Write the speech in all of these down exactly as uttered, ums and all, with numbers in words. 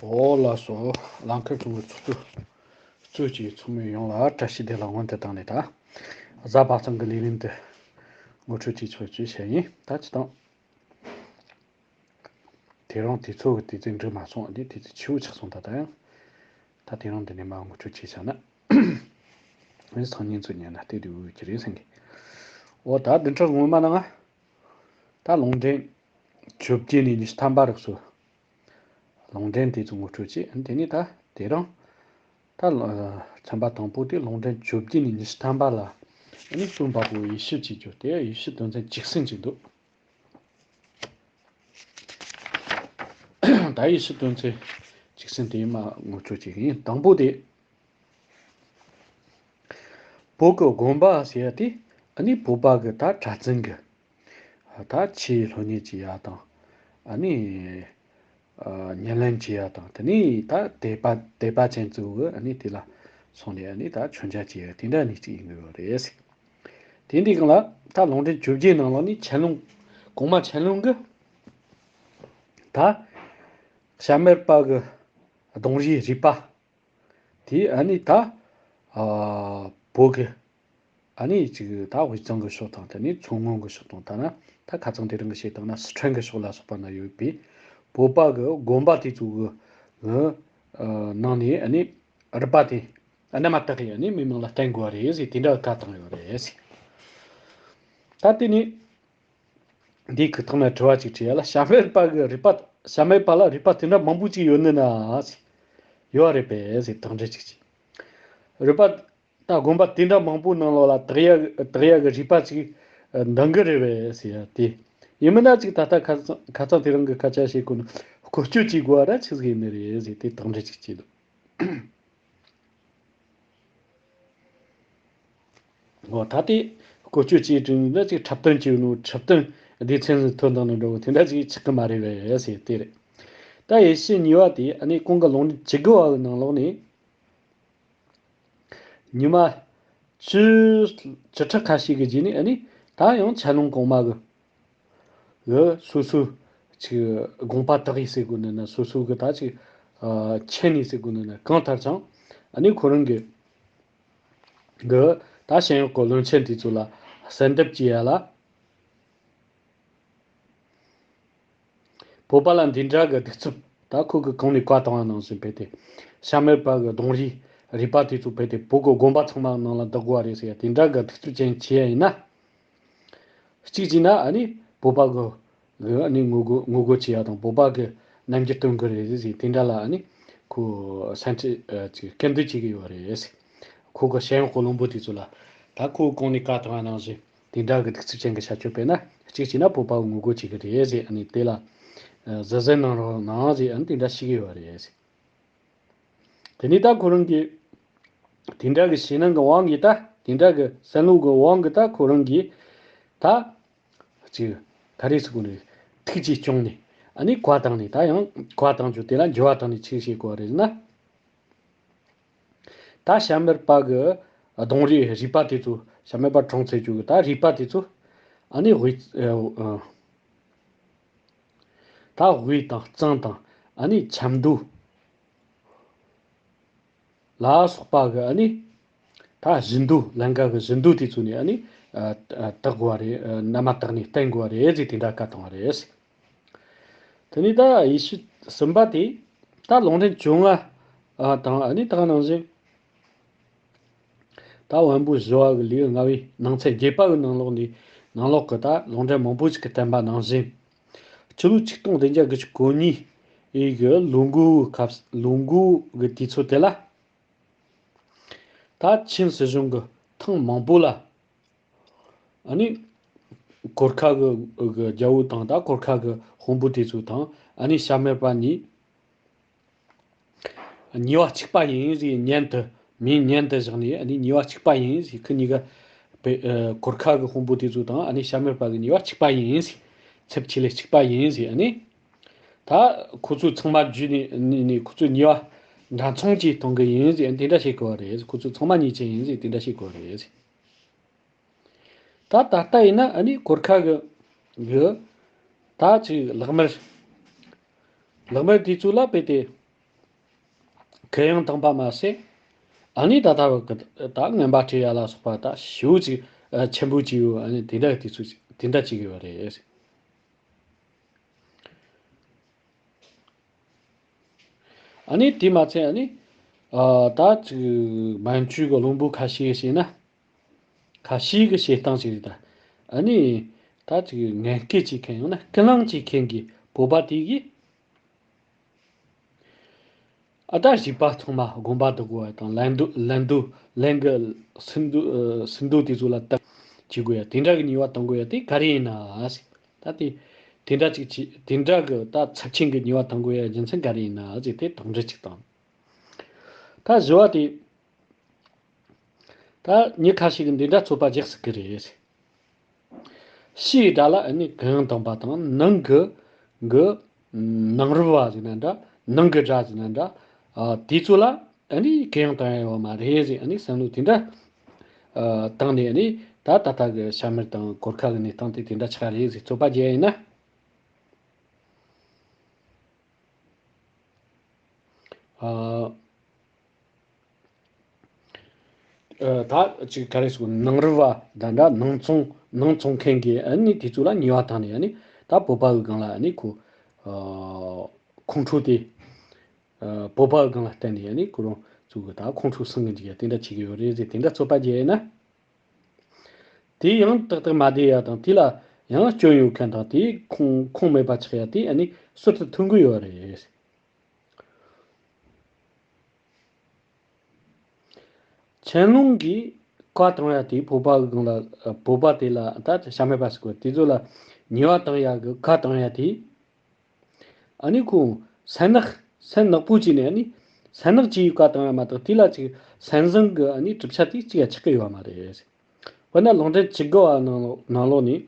ཨོ་ལགས་སོ། ལང་ཁར་ཚོང་གི་ཚོགས་གཙོ་གཙོས་ཀྱི་ཚོགས་མི་ཡོངས་ལ་བཀྲ་ཤིས་བདེ་ལེགས་སྔོན་དུ་བཏང་ནས། ད་གཟའ་པ་སངས་ཀྱི་ལས་རིམ་དུ་ངོ་སྤྲོད་བྱེད་ཆོག་ཅེས་བཤད་ཡིན། ད་ཅི་དང་། དེ་རིང་དུས་ཚོད་ཀྱི་དུས་ཚོད་འགྲིག་མ་སོང་། འདི་དུས་ཚོད་ཆེ་བོ་ཆགས་སོང་། ད་ད་ཡང་ད་དེ་རིང་འདི་ནས་མ་ངོ་སྤྲོད་བྱས་བཞག་ན། མི་སང་ཉིན་ཚོ་ཉན་ན་བལྟས་དུས་འོས་ཀྱི་རེད་ཟེར་གི། ཨོ་ད་བདུན་ཕྲག་སྔོན་མ་ནང་ང་ད་ལུང་འདྲེན་བཅོ་བརྒྱད་ནས་ཉི་ཤུ་ཐམ་པ་རག་སོ། ལུང་འདྲེན་དེ་ཚོ་ངོ་སྤྲོད་བྱས། དེ་ནས་ད་དེ་རིང་ད་ལ་ཚན་པ་དང་པོ་དེ་ལུང་འདྲེན་བཅོ་བརྒྱད་ནས་ཉི་ཤུ་ཐམ་པ་ལ་ཨ་ནི་སུམ་པ་པོ་དབྱེ་ཞིབ་བྱེད་རྒྱུ་དེ། དབྱེ་ཞིབ་དོན་ཚན་གཅིག་ཟིན་གྱི་འདུག་ད་དབྱེ་ཞིབ་དོན་ཚན་གཅིག་ཟིན་དེ་མ་ངོ་སྤྲོད་བྱེད་ཀྱི་ཡིན། དང་པོ་དེ། བོད་ཀྱི་དགོན་པ་ཟེར་ཡ་དེ་ཨ་ནི་བོད་པ་གི་ད་གྲྭ་བཙུན་གི་ད་ཆོས་སློབ་གཉེར་བྱེད་ཡ་དང་། ཨ་ནི་ཨ་ཉམས་ལེན་བྱེད་ཡ་དང་། དེ་ནས་ད་དད་པ་དད་པ་ཅན་ཚོ་གི་ཨ་ནི་དེ་ལ་སོང་ནས་ཨ་ནི་ད་མཆོད་མཇལ་བྱེད་ཡ་དེ་འདྲ་ནི་གཅིག་ཡིན་གི་ཡོད་རེད། དེ་འདི་གང་ལ་ད་ལུང་འདྲེན་བཅོ་བརྒྱད་ནང་ལོགས་ནས་ཆེན་ལུང་། གོང་མ་ཆེན་ལུང་གི་ད་ཞྭ་དམར་པ་གི་གདུང་རིགས་རུས་པ་དེ་ཨ་ནི་ད་ཨ་བོད་གི་ཨ་ནི་ཅིག་ད་དབུས་གཙང་གི་ཕྱོགས་དང་། དེ་ནས་མཚོ་སྔོན་གི་ཕྱོགས་དང་། ཐ་ན་ད་ཁ་སང་དེ་རིང་གི་བཤད་སྟངས་ན་སི་ཁྲོན་གི་ཕྱོགས་ལ་སོགས་པ་ན་ཡོད་པའི་བོད་པ་གི་དགོན་པ་དེ་ཚོ་གི་ནང་ནས་ཨ་ནི་རུས་པ་དེ་རྣམ་པར་དག་གི་ཨ་ནི་མི་མང་ལ་བསྟན་དགོས་པ་རེད་ཟེར། དེ་འདྲ་བཀའ་བཏང་ཡོད་རེད་ཟེར། ད་དེ་ནས། འདིའི་ཁུ་ཐག་ན་དྲི་བ་ཅིག་དྲིས་ཡ་ལ། ཞྭ་དམར་པ་གི་རུས་པ། ཞྭ་དམར་པ་ལ་རུས་པ་དེ་འདྲ་མང་པོ་ཅིག་ཡོད་ནི་ན། ཡོད་རེད་པས་ཟེར། དང་འདྲ་ཅིག་ཅིག་རུས་པ་ད་དགོན་པ་དེ་འདྲ་མང་པོའི་ནང་ལོགས་ལ་དག་ཡ་དག་ཡ་གི་རུས་པ་ཅིག་འདང་གི་རེད་པས་ཟེར་ཡ་དེ། ཡིན་མིན་ན་ཅིག་ད་ལྟ་ཁ་སང་ཁ་སང་དེ་རིང་གི་སྐད་ཆ་བཤད་གོ་ནི་བཀོལ་སྤྱོད་བྱེད་དགོས་པ་ར་ཆི་ཟིག་ཡིན་ནི་རེད་ཟེར། དེ་དང་འདྲ་ཅིག་བྱས་འདུག་འོ་ད་དེ་བཀོལ་སྤྱོད་བྱས་དུས་ན་ཅིག་འཁྲབ་སྟོན་བྱས་ནོ། འཁྲབ་སྟོན་སྡེ་ཚན་ནས་ཐོན་བཏང་ནོ་འདྲ་བོ་དེ་འདྲ་ཅིག་ཆགས་གི་མ་རེད་པས་ཟེར་དེ་རེད། ད་དབྱེ་ཞིབ་གཉིས་པ་དེ་ཨ་ནི་གོང་གི་ལུང་འདྲེན་བཅུ་དགུ་པ་གི་ནང་ལོགས་ནས་ཉི་མ་བཅུ་བཅུ་ཕྲག་ཁ་ཤས་ཀྱི་རྗེས་ནས་ཨ་ནི་ད་ཡང་ཆེན་ལུང་གོང་མ་གི་གི་སོ་སོའི་ཅིག་དགོངས་པ་དག་ཡིག་ཟེར་དགོས་ནི་ན། སོ་སོ་གི་ད་ཅིག་ཨ་མཁྱེན་ནས་ཟེར་དགོས་ནི་ན། གང་ལྟར་ཀྱང་ཨ་ནི་ཁོ་རང་གི་གི་ད་ཤེས་ཡོན་གྱི་བློན་ཆེན་དེ་ཚོ་ལ་གསལ་འདེབས་བྱེད་ཡ་ལ། བོད་པ་ལ་འདི་འདྲ་གི་གདུག་རྩུབ། ད་ཁོ་གི་གོང་ནས་བཀའ་བཏང་བ་ནང་བཞིན་བྱས་ཏེ། ཞྭ་དམར་པ་གི་གདུང་རིགས་རུས་པ་དེ་ཚོ་བྱས་ཏེ་བོད་གི་དགོན་པ་ཚང་མ་ནང་ལ་འདག་དགོས་པ་རེད་ཟེར་ཡ་དེ་འདྲ་གི་གདུག་རྩུབ་ཅན་བྱེད་ཡ་ཡིན་ན། གཅིག་བྱས་ན་ཨ་ནི་བོད་པ་གི་གི་ཨ་ནི་ངོ་རྒོལ་ངོ་རྒོལ་བྱེད་ཡ་དང་། བོད་པ་གི་རྣམ་འགྱུར་སྟོན་གི་རེད་ཟེར། དེ་འདྲ་ལ་ཨ་ནི་ཁོ་སེམས་ཁྲལ་ཨ་ཅིག་སྐད་འབོད་བྱེད་གི་ཡོད་རེད་ཟེར། ཁོ་གི་ཤེས་ཡོན་གི་བློན་པོ་དེ་ཚོ་ལ་ད་ཁོ་གོང་ནས་བཀའ་བཏང་བ་ནང་བཞིན་དེ་འདྲ་གི་གདུག་རྩུབ་ཅན་གི་བྱ་སྤྱོད་སྤེལ་ན། གཅིག་བྱས་ན་བོད་པ་ངོ་རྒོལ་བྱེད་གི་རེད་ཟེར། ཨ་ནི་དེ་ལ་ཨ་གཟབ་གཟབ་གནང་རོགས་གནང་ཟེར། ཨ་ནི་དེ་འདྲ་ཞུ་གི་ཡོད་རེད་ཟེར། དེ་ནས་ད་ཁོ་རང་གིས་དེ་འདྲ་གི་ཞེད་སྣང་གི་དབང་གིས། ད་དེ་འདྲ་གི་བསམ་བློ་གི་དབང་གིས་ད་ཁོ་རང་གིས་ད་ཅིག་ག་རེ་ཟེར་དགོས་རེད། ཐུགས་རྗེ་བསྐྱངས་ནས་ཨ་ནི་བཀའ་བཏང་ནས། ད་ཡང་བཀའ་བཏང་རྒྱུ་དེ་ལ་འགྱུར་བ་བཏང་ནས་ཆི་ཟིག་བྱེད་དགོས་རེད་ཟེར་ན། ད་ཞྭ་དམར་པ་གི་གདུང་རིགས་རུས་པ་དེ་ཚོ། ཞྭ་དམར་པ་གྲོངས་ཚར་རྒྱུ་གི་ད་རུས་པ་དེ་ཚོ་ཨ་ནི་དབུས་ཨ་ཨ་ད་དབུས་དང་གཙང་དང་། ཨ་ནི་ཆབ་མདོ་ལ་སོགས་པ་གི་ཨ་ནི་ད་བཞི་མདོ། ལན་ཀ་གི་བཞི་མདོ་དེ་ཚོ་ནས་ཨ་ནི་ཨ་ཨ་བཏགས་དགོས་པ་རེད། ཨ་རྣམ་པར་དག་ནས་བསྟན་དགོས་པ་རེད་ཟེར་དེ་འདྲ་བཀའ་བཏང་བ་རེད། དེ་ནས་ད་དབྱེ་ཞིབ་གསུམ་པ་དེ། ད་ལུང་འདྲེན་བཅོ་ལྔ་ཨ་དང་། ཨ་ནི་ད་ག་ནང་བཞིན་ད་བོན་པོ་བཞི་བ་གི་ལེའུ་ལྔ་པའི་ནང་ཚན་བརྒྱད་པ་གི་ནང་ལོགས་ནས། ནང་ལོགས་གི་ད་ལུང་འདྲེན་མང་པོ་ཞིག་གིས་བསྟན་པ་ནང་བཞིན། སྤྱི་ལོ་ཆིག་སྟོང་བདུན་བརྒྱ་དགུ་བཅུ་གོ་གཉིས་ཡི་གི་ལོ་འགོའི་སྐབས། ལོ་འགོ་གི་དུས་ཚོད་དེ་ལ། ད་ཆིན་སྲིད་གཞུང་གི་ཐེངས་མང་པོ་ལ་ཨ་ནི་གོར་ཁ་གི་གི་རྒྱལ་པོ་དང་། ད་གོར་ཁ་གི་དཔོན་པོ་དེ་ཚོ་དང་། ཨ་ནི་ཞྭ་དམར་པ་གཉིས་ཉེས་པ་གཅིག་པ་ཡིན་ཟེར་ཉན་དུ། མིང་ཉན་དུ་བཞག་ནས། ཨ་ནི་ཉེས་པ་གཅིག་པ་ཡིན་ཟེར། ཁོ་གཉིས་ཀ་བེ་ཨ་གོར་ཁ་གི་དཔོན་པོ་དེ་ཚོ་དང་ཨ་ནི་ཞྭ་དམར་པ་གི་ཉེས་པ་གཅིག་པ་ཡིན་ཟེར། ཚབས་ཆེ་ལས་གཅིག་པ་ཡིན་ཟེར། ཨ་ནི་ད་ཁོ་ཚོ་ཚང་མ་བརྒྱུད་ནས་ནས་ནས་ཁོ་ཚོ་ཉེས་པ་འདྲ་མཚུངས་ཀྱིས་གཏོང་གི་ཡིན་ཟེར། ཨ་ནི་དེ་འདྲ་བཤད་གི་ཡོད་རེད། ཁོ་ཚོ་ཚང་མ་ཉེས་ཅན་ཡིན་ཟེར་དེ་འདྲ་བཤད་གི་ཡོད་རེད། ད་ད་ལྟ་ཡིན་ན་ཨ་ནི་གོར་ཁ་གི་གི་ད་ཅིག་ལག་དམར། ལག་དམར་དེ་ཚོ་ལ་དཔེ་དེ་ གུ་ཡངས་བཏང་པ་མ་ཟད། ཨ་ནི་ད་ལྟ་བུ་གི་ད་ངན་པ་སྤྲད་ཡ་ལ་སོགས་པ་ད་ཞེ་པོ་ཅིག་ཆེན་པོ་ཅིག་ཡོད། ཨ་ནི་དེ་འདྲ་དུས་ཚོད་དེ་འདྲ་ཅིག་ཡོད་རེད། ཨ་ནི་དེ་མ་ཚད་ཨ་ནི་ཨ་ད་ཅིག་མན་ཇུ་གི་བློན་པོ་ཁ་ཤས་ཤིག་ན། ཁ་ཤས་ཀྱི་བྱེད་སྟངས་ཤིག་རེད་ད། ཨ་ནི་ད་ཅིག་ངན་སྐད་ཅིག་མཁན་ཡང་ན་ཀུན་སློང་ཅིག་མཁན་གྱི་བོད་པ་དེ་གིས། ཨ་ད་བྱིས་པ་ཚང་མ་དགོན་པ་འདུག་དགོས་པ་དང་ལན་འདུག་ལན་འདུག་ལན་གྱི་སུན་འདུག་ཨ་སུན་འདུག་དེ་ཚོ་ལ་བཏང་བྱེད་དགོས་ཡ་དེ་འདྲ་གི་ཉེས་པ་གཏོང་དགོས་ཡ་དེ་ག་རེ་ཡིན་ན་ཟེར། ད་དེ་དེ་འདྲ་ཅིག་བྱེད་དེ་འདྲ་གི་ད་ཚབས་ཆེན་གྱི་ཉེས་པ་གཏོང་དགོས་ཡ་རྒྱུ་མཚན་ག་རེ་ཡིན་ན་ཟེར་དེ་དོགས་འདྲི་ཅིག་བཏང་། ད་བཞི་བ་དེ། ད་མྱི་ཁ་ཤས་ཀྱིས་འདི་འདྲ་ཚོད་དཔག་རྒྱག་སྲིད་ཀྱི་རེད། ཕྱིའི་དགྲ་ལ་ཨ་ནི་གུ་ཡངས་བཏང་པ་དང་ནང་གི་གི་ནང་རུལ་བ་ཟེར་ན་འདྲ། ནང་གི་དགྲ་ཟེར་ན་འདྲ། ཨ་དེ་ཚོ་ལ་ཨ་ནི་གུ་ཡངས་བཏང་ཡ་ཡོད་མ་རེད་ཟེར། ཨ་ནི་བསམ་བློ་དེ་འདྲ་ཨ་བཏང་ནས་ཨ་ནི་ད་ད་ལྟ་གི་ཤ་མེར་དང་གོར་ཁ་གི་གནས་སྟངས་དེ་དེ་འདྲ་ཆགས་རེད་ཟེར་ཚོད་དཔག་རྒྱག་ཡ་ཡིན་ན། ཨ། ཨ་ད་ཅིག་ག་རེ་ཟེར། ནང་རུལ་བ་དང་འདྲ་ནང་ཚོང་ནང་ཚོང་མཁན་གྱི་ཨ་ནི་དེ་ཚོ་ལ་ཉེས་པ་བཏང་ནས་ཨ་ནི་ད་བོད་པ་གི་སྒང་ལ་ཨ་ནི་ཁོ་ཨ་ཁོང་ཁྲོ་དེ་ཨ་བོད་པ་གི་སྒང་ལ་བརྟེན་ནས་ཨ་ནི་ཁོ་རང་ཚོ་གི་ད་ཁོང་ཁྲོ་སངས་གི་འཇུག་ཡ་དེ་འདྲ་བྱེད་ཀྱི་ཡོད་རེད་ཟེར་དེ་འདྲ་ཚོད་དཔག་བྱས་ན། དེ་ཡང་ཏག་ཏག་མ་བསྡད་ཡ་དང་དེ་ལ་ཡང་སྐྱོན་ཡོད་མཁན་དང་དེ་ཁུངས་ཁུངས་མེད་པ་ཆགས་ཡ་དེ་ཨ་ནི་ཟུར་དུ་ཐོན་གི་ཡོད་རེད། ཆན་ལུང་གིས་བཀའ་བཏང་ཡ་དེ་བོད་པ་གི་སྒང་ལ་བོད་པ་དེ་ལ་ད་ཤ་མེད་པ་ཟེར་གོ་དེ་ཚོ་ལ་ཉེས་པ་བཏང་ཡ་གི་བཀའ་བཏང་ཡ་དེ། ཨ་ནི་ཁོ་སེམས་ནག་སེམས་ནག་པོ་བྱས་ནས་ཨ་ནི་སེམས་ནག་ཅིག་བཀའ་བཏང་ཡ་མ་གཏོགས་དེ་ལ་ཅིག་སེམས་བཟང་གི་ཨ་ནི་གྲུབ་ཆ་དེ་ཅིག་ཡང་ཆགས་ཀྱི་ཡོད་མ་རེད། དཔེར་ན་ལུང་བསྟན་བཅུ་དགུ་པ་ནང་ལོགས་ནང་ལོགས་ནས་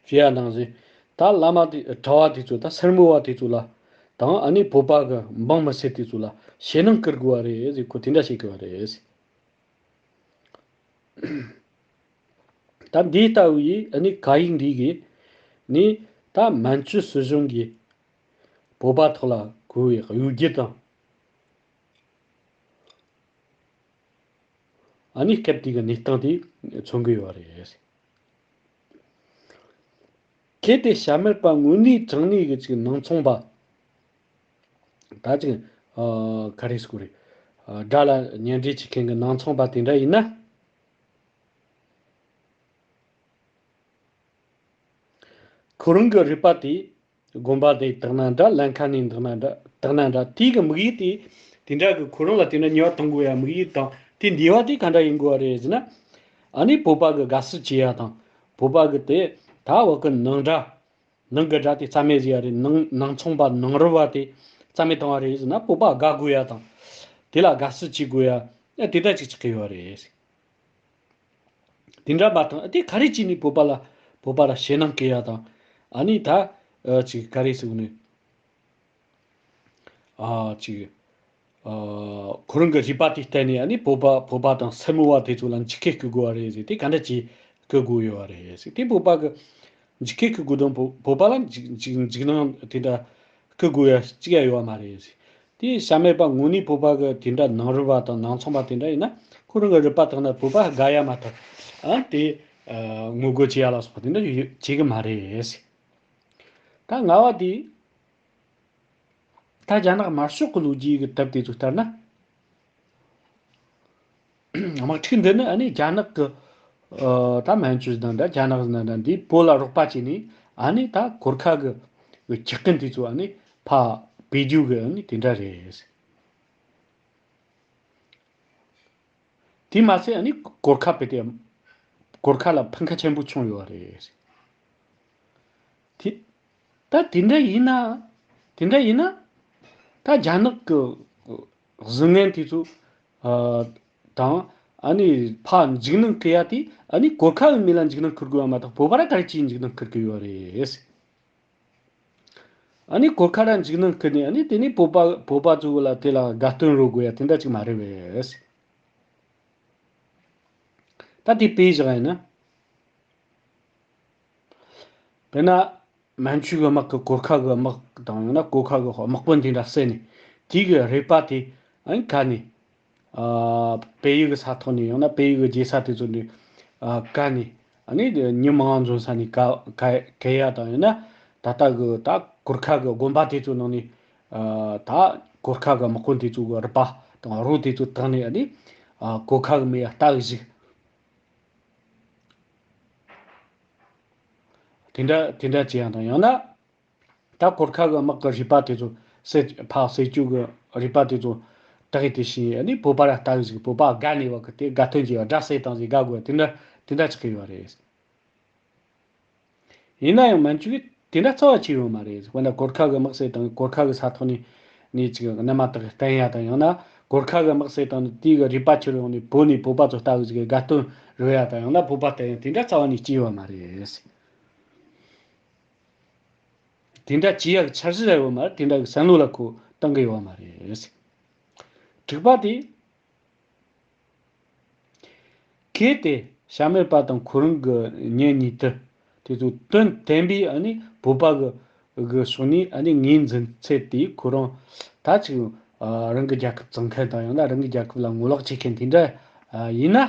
ཞུ་ཡ་ནང་བཞིན་ད་བླ་མ་དེ་གྲྭ་བ་དེ་ཚོ་ད་སེར་མོ་བ་དེ་ཚོ་ལ་དང་ཨ་ནི་བོད་པ་གི་འབངས་མི་སེར་དེ་ཚོ་ལ་ཞེད་སྣང་བསྐུལ་དགོས་པ་རེད་ཟེར་ཁོ་དེ་འདྲ་བཤད་ཀྱི་ཡོད་རེད། ད་འདི་ལྟ་བུའི་ཨ་ནི་བཀའ་ཡིག་འདི་གིས་ནི་ད་མན་ཇུ་སྲིད་གཞུང་གིས་བོད་པ་ཐོག་ལ་བཀོད་པའི་གཡོ་སྒྱུ་དང་ཨ་ནི་སྐབས་དེ་གི་གནས་སྟངས་དེ་མཚོན་གི་ཡོད་རེད། གལ་ཏེ་ཤ་མེད་པ་དངོས་གནས་དྲང་གནས་ཀྱི་ཅིག་ནང་ཚོང་པ། ད་ཅིག་ཨ་ག་རེ་ཟེར་དགོས་རེད། ཨ་དགྲ་ལ་གཉེན་འབྲེལ་བྱེད་མཁན་གྱི་ནང་ཚོང་པ་དེ་འདྲ་ཡིན་ན། ཁོ་རང་གི་རུས་པ་དེ་དགོན་པ་དེ་བཏགས་ན་འདྲ། ལམ་ཁ་ནས་འདུག་ན་འདྲ། བཏགས་ན་འདྲ། དེའི་གི་དམིགས་ཡུལ་དེ་དེ་འདྲ་གི་ཁོ་རང་ལ་དེ་འདྲ་ཉེས་པ་གཏོང་དགོས་ཡ་དམིགས་ཡུལ་དང་དེ་འདི་བ་དེ་ག་འདྲ་ཡིན་དགོས་པ་རེད་ཟེར་ན། ཨ་ནི་བོད་པ་གི་དགའ་བསུ་བྱེད་ཡ་དང་བོད་པ་གི་དེ་ད་བ་གི་ནང་དགྲ། ནང་གི་དགྲ་དེ་རྩ་མེད་བཟོ་ཡ་རེད། ནང་ནང་ཚོང་པ་ནང་རུལ་བ་དེ་རྩ་མེད་བཏང་བ་རེད་ཟེར་ན་བོད་པ་དགའ་དགོས་ཡ་དང་། དེ་ལ་དགའ་བསུ་བྱེད་དགོས་ཡ། ཨ་དེ་འདྲ་ཅིག་ཆགས་ཀྱི་ཡོད་རེད། དེ་འདྲ་མ་བཏང་དེ་ག་རེ་བྱས་ནས་བོད་པ་ལ་བོད་པ་ལ་ཞེད་སྣང་སྐྱེ་ཡ་དང་། ཨ་ནི་ད་ཨ་ཅིག་ག་རེ་ཟེར་ནས་ཨ་ཅིག་ཨ་ཁོ་རང་གི་རུས་པ་དེ་བརྟེན་ནས་ཨ་ནི་བོད་པ་བོད་པ་དང་སེར་མོ་བ་དེ་ཚོ་ལ་འཇིགས་སྐུལ་སྐུལ་དགོས་པ་རེད་ཟེར། དེ་ག་འདྲ་ཅིག་སྐུལ་དགོས་ཡོད་པ་རེད་ཟེར། དེ་བོད་པ་གི་འཇིགས་སྐུལ་སྐུལ་དགོས་དང་བོད་བོད་པ་ལ་འཇིགས་འཇིགས་འཇིགས་སྣང་དེ་འདྲ་སྐུལ་དགོས་ཡ་གཅིག་ཡ་ཡོད་པ་མ་རེད་ཟེར། དེ་ཤ་མེད་པ་དངོས་གནས་བོད་པ་གི་དེ་འདྲ་ནང་རུལ་བ་དང་ནང་ཚོང་པ་དེ་འདྲ་ཡིན་ན་ཁོ་རང་གི་རུས་པ་དག་ན་བོད་པ་དགའ་ཡ་མ་གཏོགས་ཨ་དེ་ཨ་ངོ་རྒོལ་བྱེད་ཡ་ལ་སོགས་པ་དེ་འདྲ་ཡོད་བྱེད་གི་མ་རེད། ད་ལྔ་བ་དེ་ད་རྒྱ་ནག་དམར་ཤོག་གི་ལོ་རྒྱུས་ཀྱི་དེབ་དེ་ཚོ་ལྟར་ན། དམག་འཁྲུག་འདི་ནི་ཨ་ནི་རྒྱ་ནག་གི་ཨ་ད་མན་ཇུ་ཟེར་ན་འདྲ་རྒྱ་ནག་ཟེར་ན་འདྲ་འདིས་བོད་ལ་རོགས་པ་བྱས་ནས་ཨ་ནི་ད་གོར་ཁ་གི་འཁྱག་རྐུན་དེ་ཚོ་ཨ་ནི་ཕར་སྤེལ་རྒྱུ་གི་ཨ་ནི་དེ་འདྲ་རེད། དེ་མ་ཟད་ཨ་ནི་གོར་ཁ་བེད་དེ་གོར་ཁ་ལ་ཕན་ཁ་ཆེན་པོ་བྱུང་ཡོད་རེད། དེ་ད་དེ་འདྲ་ཡིན་ན། དེ་འདྲ་ཡིན་ན། ད་རྒྱ་ནག་གི་བཟང་ངན་དེ་ཚོ་ཨ་དང་ཨ་ནི་ཕར་འཇིགས་སྣང་སྐུལ་ཡ་དེ་ཨ་ནི་གོར་ཁ་གི་མི་ལ་འཇིགས་སྣང་སྐུལ་དགོས་པ་མ་གཏོགས་བོད་པ་ར་ག་རེ་ཅིག་འཇིགས་སྣང་སྐུལ་གི་ཡོད་རེད། ཨ་ནི་གོར་ཁ་ར་འཇིགས་སྣང་སྐུལ་ནས་ཨ་ནི་དེ་ནི་བོད་པ་བོད་པ་ཚོ་ལ་དེ་ལ་དགའ་སྟོན་རོལ་དགོས་ཡ་དེ་འདྲ་ཅིག་མ་རེད་པས། ད་དེ་དཔེ་བཞག་ཡིན་ན། དཔེར་ན། མན་ཇུ་གི་དམག་གིས་གོར་ཁ་གི་དམག་དང་ཡང་ན་གོར་ཁ་གི་དམག་དཔོན་དེ་འདྲ་བསད་ནས་ དེའི་གི་རུས་པ་དེ་ཨ་ནི་ག་ནས། ཨ་བལ་ཡུལ་གི་ས་ཐོག་ནས། ཡང་ན་བལ་ཡུལ་གི་རྒྱལ་ས་དེ་ཚོ་ནས། ཨ་ག་ནས། ཨ་ནི་མྱི་མང་བ་འཛོམས་ས་ནས་ག་ག་ག་ཡ་དང་། ཡང་ན་ད་ལྟ་གི་ད་གོར་ཁ་གི་དགོན་པ་དེ་ཚོ་ནང་ནས། ཨ་ད་གོར་ཁ་གི་དམག་དཔོན་དེ་ཚོ་གི་རུས་པ་དང་རོ་དེ་ཚོ་བཏང་ནས། ཨ་ནི་ཨ་གོར་ཁ་གི་མི་ཡ་ལྟ་གི་བཅུག་དེ་འདྲ་དེ་འདྲ་བྱེད་ཡ་དང་། ཡང་ན་ད་གོར་ཁ་གི་དམག་གི་རུས་པ་དེ་ཚོ་བསད། ཕར་བསད་རྒྱུ་གི་རུས་པ་དེ་ཚོ་དག་ཡས་དེ་བྱས། ཨ་ནི་བོད་པ་ར་ལྟ་གི་བཅུག་བོད་པ་དགའ་ནས་བ་གི་དེ་དགའ་སྟོན་གྱི་དགྲ་བསད་བཏང་ཟིག་དགའ་དགོས། དེ་འདྲ་དེ་འདྲ་ཆགས་ཀྱི་ཡོད་རེད། ཡིན་ན་ཡང་མན་ཇུ་གིས་དེ་འདྲ་རྩ་བ་ཆེ་ཡོད་མ་རེད། དཔེར་ན་གོར་ཁ་གི་དམག་བསད་བཏང་། གོར་ཁ་གི་ས་ཐོག་ནས་ནས་ཅིག་གནམ་མ་ཐག་གི་བསྟན་ཡ་དང་། ཡང་ན་གོར་ཁ་གི་དམག་བསད་བཏང་ནས་དེའི་གི་རུས་པ་ཁྱེར་ཡོང་ནས་བོད་ནས་བོད་པ་ཚོ་ལྟ་བུ་ཅིག་གི་དགའ་སྟོན་རོལ་ཡ་དང་། ཡང་ན་བོད་པ་བསྟན་ཡ་དེ་འདྲ་རྩ་བ་ནས་བྱས་ཡོད་མ་རེད། དེ་འདྲ་བྱེད་ཡག་འཆར་གཞི་ར་ཡོད་མ་རེད། དེ་འདྲ་གི་བསམ་བློ་ལ་ཁོ་བཏང་གི་ཡོད་མ་རེད། དྲུག་པ་དེ། གལ་ཏེ་བྱམས་མེད་པ་དང་ཁོ་རང་གི་གཉེན་ཉེ་དུ་དེ་ཚོ་དོན་དམ་པའི་ཨ་ནི་བོད་པ་གི་གི་ཕྱོགས་ནས་ཨ་ནི་ངོས་འཛིན་ཚད་དེ། ཁོ་རང་ད་ཅིག་ཨ་རང་གི་རྒྱལ་ཁབ་བཙོང་མཁན་དང་། ཡང་ན་རང་གི་རྒྱལ་ཁབ་ལ་ངོ་ལོག་བྱེད་མཁན་དེ་འདྲ་ཨ་ཡིན་ན།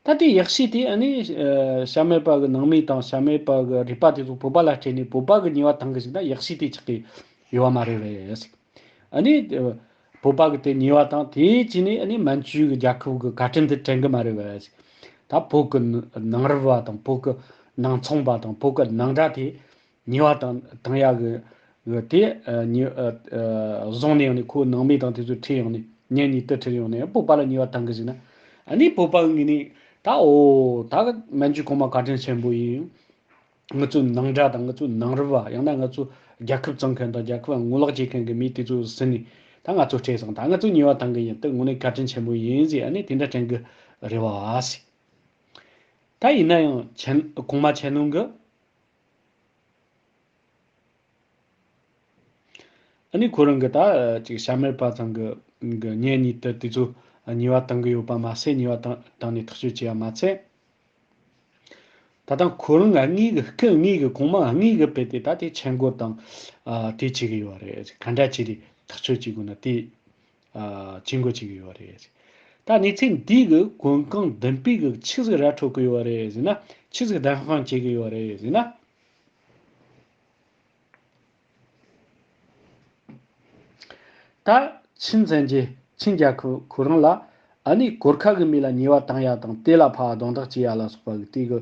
ད་དེ་ཡག་ཤོས་དེ་ཨ་ནི་ཨ་བྱམས་མེད་པ་གི་ནང་མི་དང་། བྱམས་མེད་པ་གི་རུས་པ་དེ་ཚོ་བོད་པ་ལ་སྤྲད་ནས་བོད་པ་གི་ཉེས་པ་བཏང་གི་བཅུག་ན་ཡག་ཤོས་དེ་ཆགས་ཀྱི་ཡོད་མ་རེད་པས། ཨ་ནི་ཨ་བོད་པ་གི་དེ་ཉེས་པ་བཏང་། དེ་བྱས་ནས་ཨ་ནི་མན་ཇུ་གི་རྒྱལ་ཁབ་གི་བཀའ་དྲིན་དེ་དྲན་གི་མ་རེད་པས། ད་བོད་གི་ནང་རུལ་བ་དང་། བོད་གི་ནང་ཚོང་པ་དང་། བོད་གི་ནང་དགྲ་དེ་ཉེས་པ་བཏང་བཏང་ཡག་གི་གི་དེ་ཨ་ཉེས་ཨ་ཨ་བཟུང་ནས་ཡོང་ནས། ཁོའི་ནང་མི་དང་དེ་ཚོ་ཁྲིད་ཡོང་ནས། གཉེན་ཉེ་དུ་ཁྲིད་ཡོང་ནས་བོད་པ་ལ་ཉེས་པ་བཏང་གི་བཅུག་ན། ཨ་ནི་བོད་པ་གི་ངོས་ནས་ད། འོ་ད་གི་མན་ཇུ་གོང་མ་བཀའ་དྲིན་ཆེན་པོ་ཡིན། ང་ཚོའི་ནང་དགྲ་དང་། ང་ཚོའི་ནང་རུལ་བ། ཡང་ན་ང་ཚོའི་རྒྱལ་ཁབ་བཙོང་མཁན་དང་། རྒྱལ་ཁབ་ངོ་ལོག་བྱེད་མཁན་གི་མི་དེ་ཚོ་ཟིན་ནས། ད་ང་ཚོ་ཁྲིད་སོང་། ད་ང་ཚོ་ཉེས་པ་བཏང་གི་ཡིན། དེ་དངོས་གནས་བཀའ་དྲིན་ཆེན་པོ་ཡིན་ཟེར། ཨ་ནི་དེ་འདྲ་དྲན་གི་རེད་པ། ད་ཡིན་ན་ཡང་ཆེན་གོང་མ་ཆེན་ནོན་གི་ཨ་ནི་ཁོ་རང་གི་ད་ཅིག་བྱམས་མེད་པ་ཚང་གི་གི་གཉེན་ཉེ་དུ་དེ་ཚོ་ཉེས་པ་བཏང་གི་ཡོད་པ་མ་ཟད། ཉེས་པ་བཏང་བཏང་ནས་ཐག་གཅོད་བྱས་པ་མ་ཚད། ད་ལྟ་ཁོ་རང་ང་གཉིས་ཀྱི་སྐུ་དངོས་ཀྱི་གོང་མ་དངོས་ཀྱི་དཔེ་དེ་ད་དེ་མཆན་འགོད་དང་ཨ་དེ་བྱེད་གི་ཡོད་རེད། ག་འདྲ་བྱས་ཏེ་ཐག་གཅོད་བྱེད་དགོས་ན་དེ་ཨ་ཆེད་འགོད་བྱེད་གི་ཡོད་རེད། ད་གནས་ཚུལ་འདི་གི་གོ་སྐབས་བདུན་པའི་གི་ཆི་ཟིག་ར་འཕྲོད་གི་ཡོད་རེད་ཟེར་ན། ཆི་ཟིག་བདེན་དཔང་བྱེད་གི་ཡོད་རེད་ཟེར་ན། ད་ཆིན་བཙན་གྱིས་ཆིན་རྒྱལ་ཁབ་ཁོ་རང་ལ་ཨ་ནི་གོར་ཁ་གི་མི་ལ་ཉེས་པ་བཏང་ཡ་དང་། དེ་ལ་ཕར་རྡུང་རྡེག་བྱེད་ཡ་ལ་སོགས་པ་གི་དེ་གི་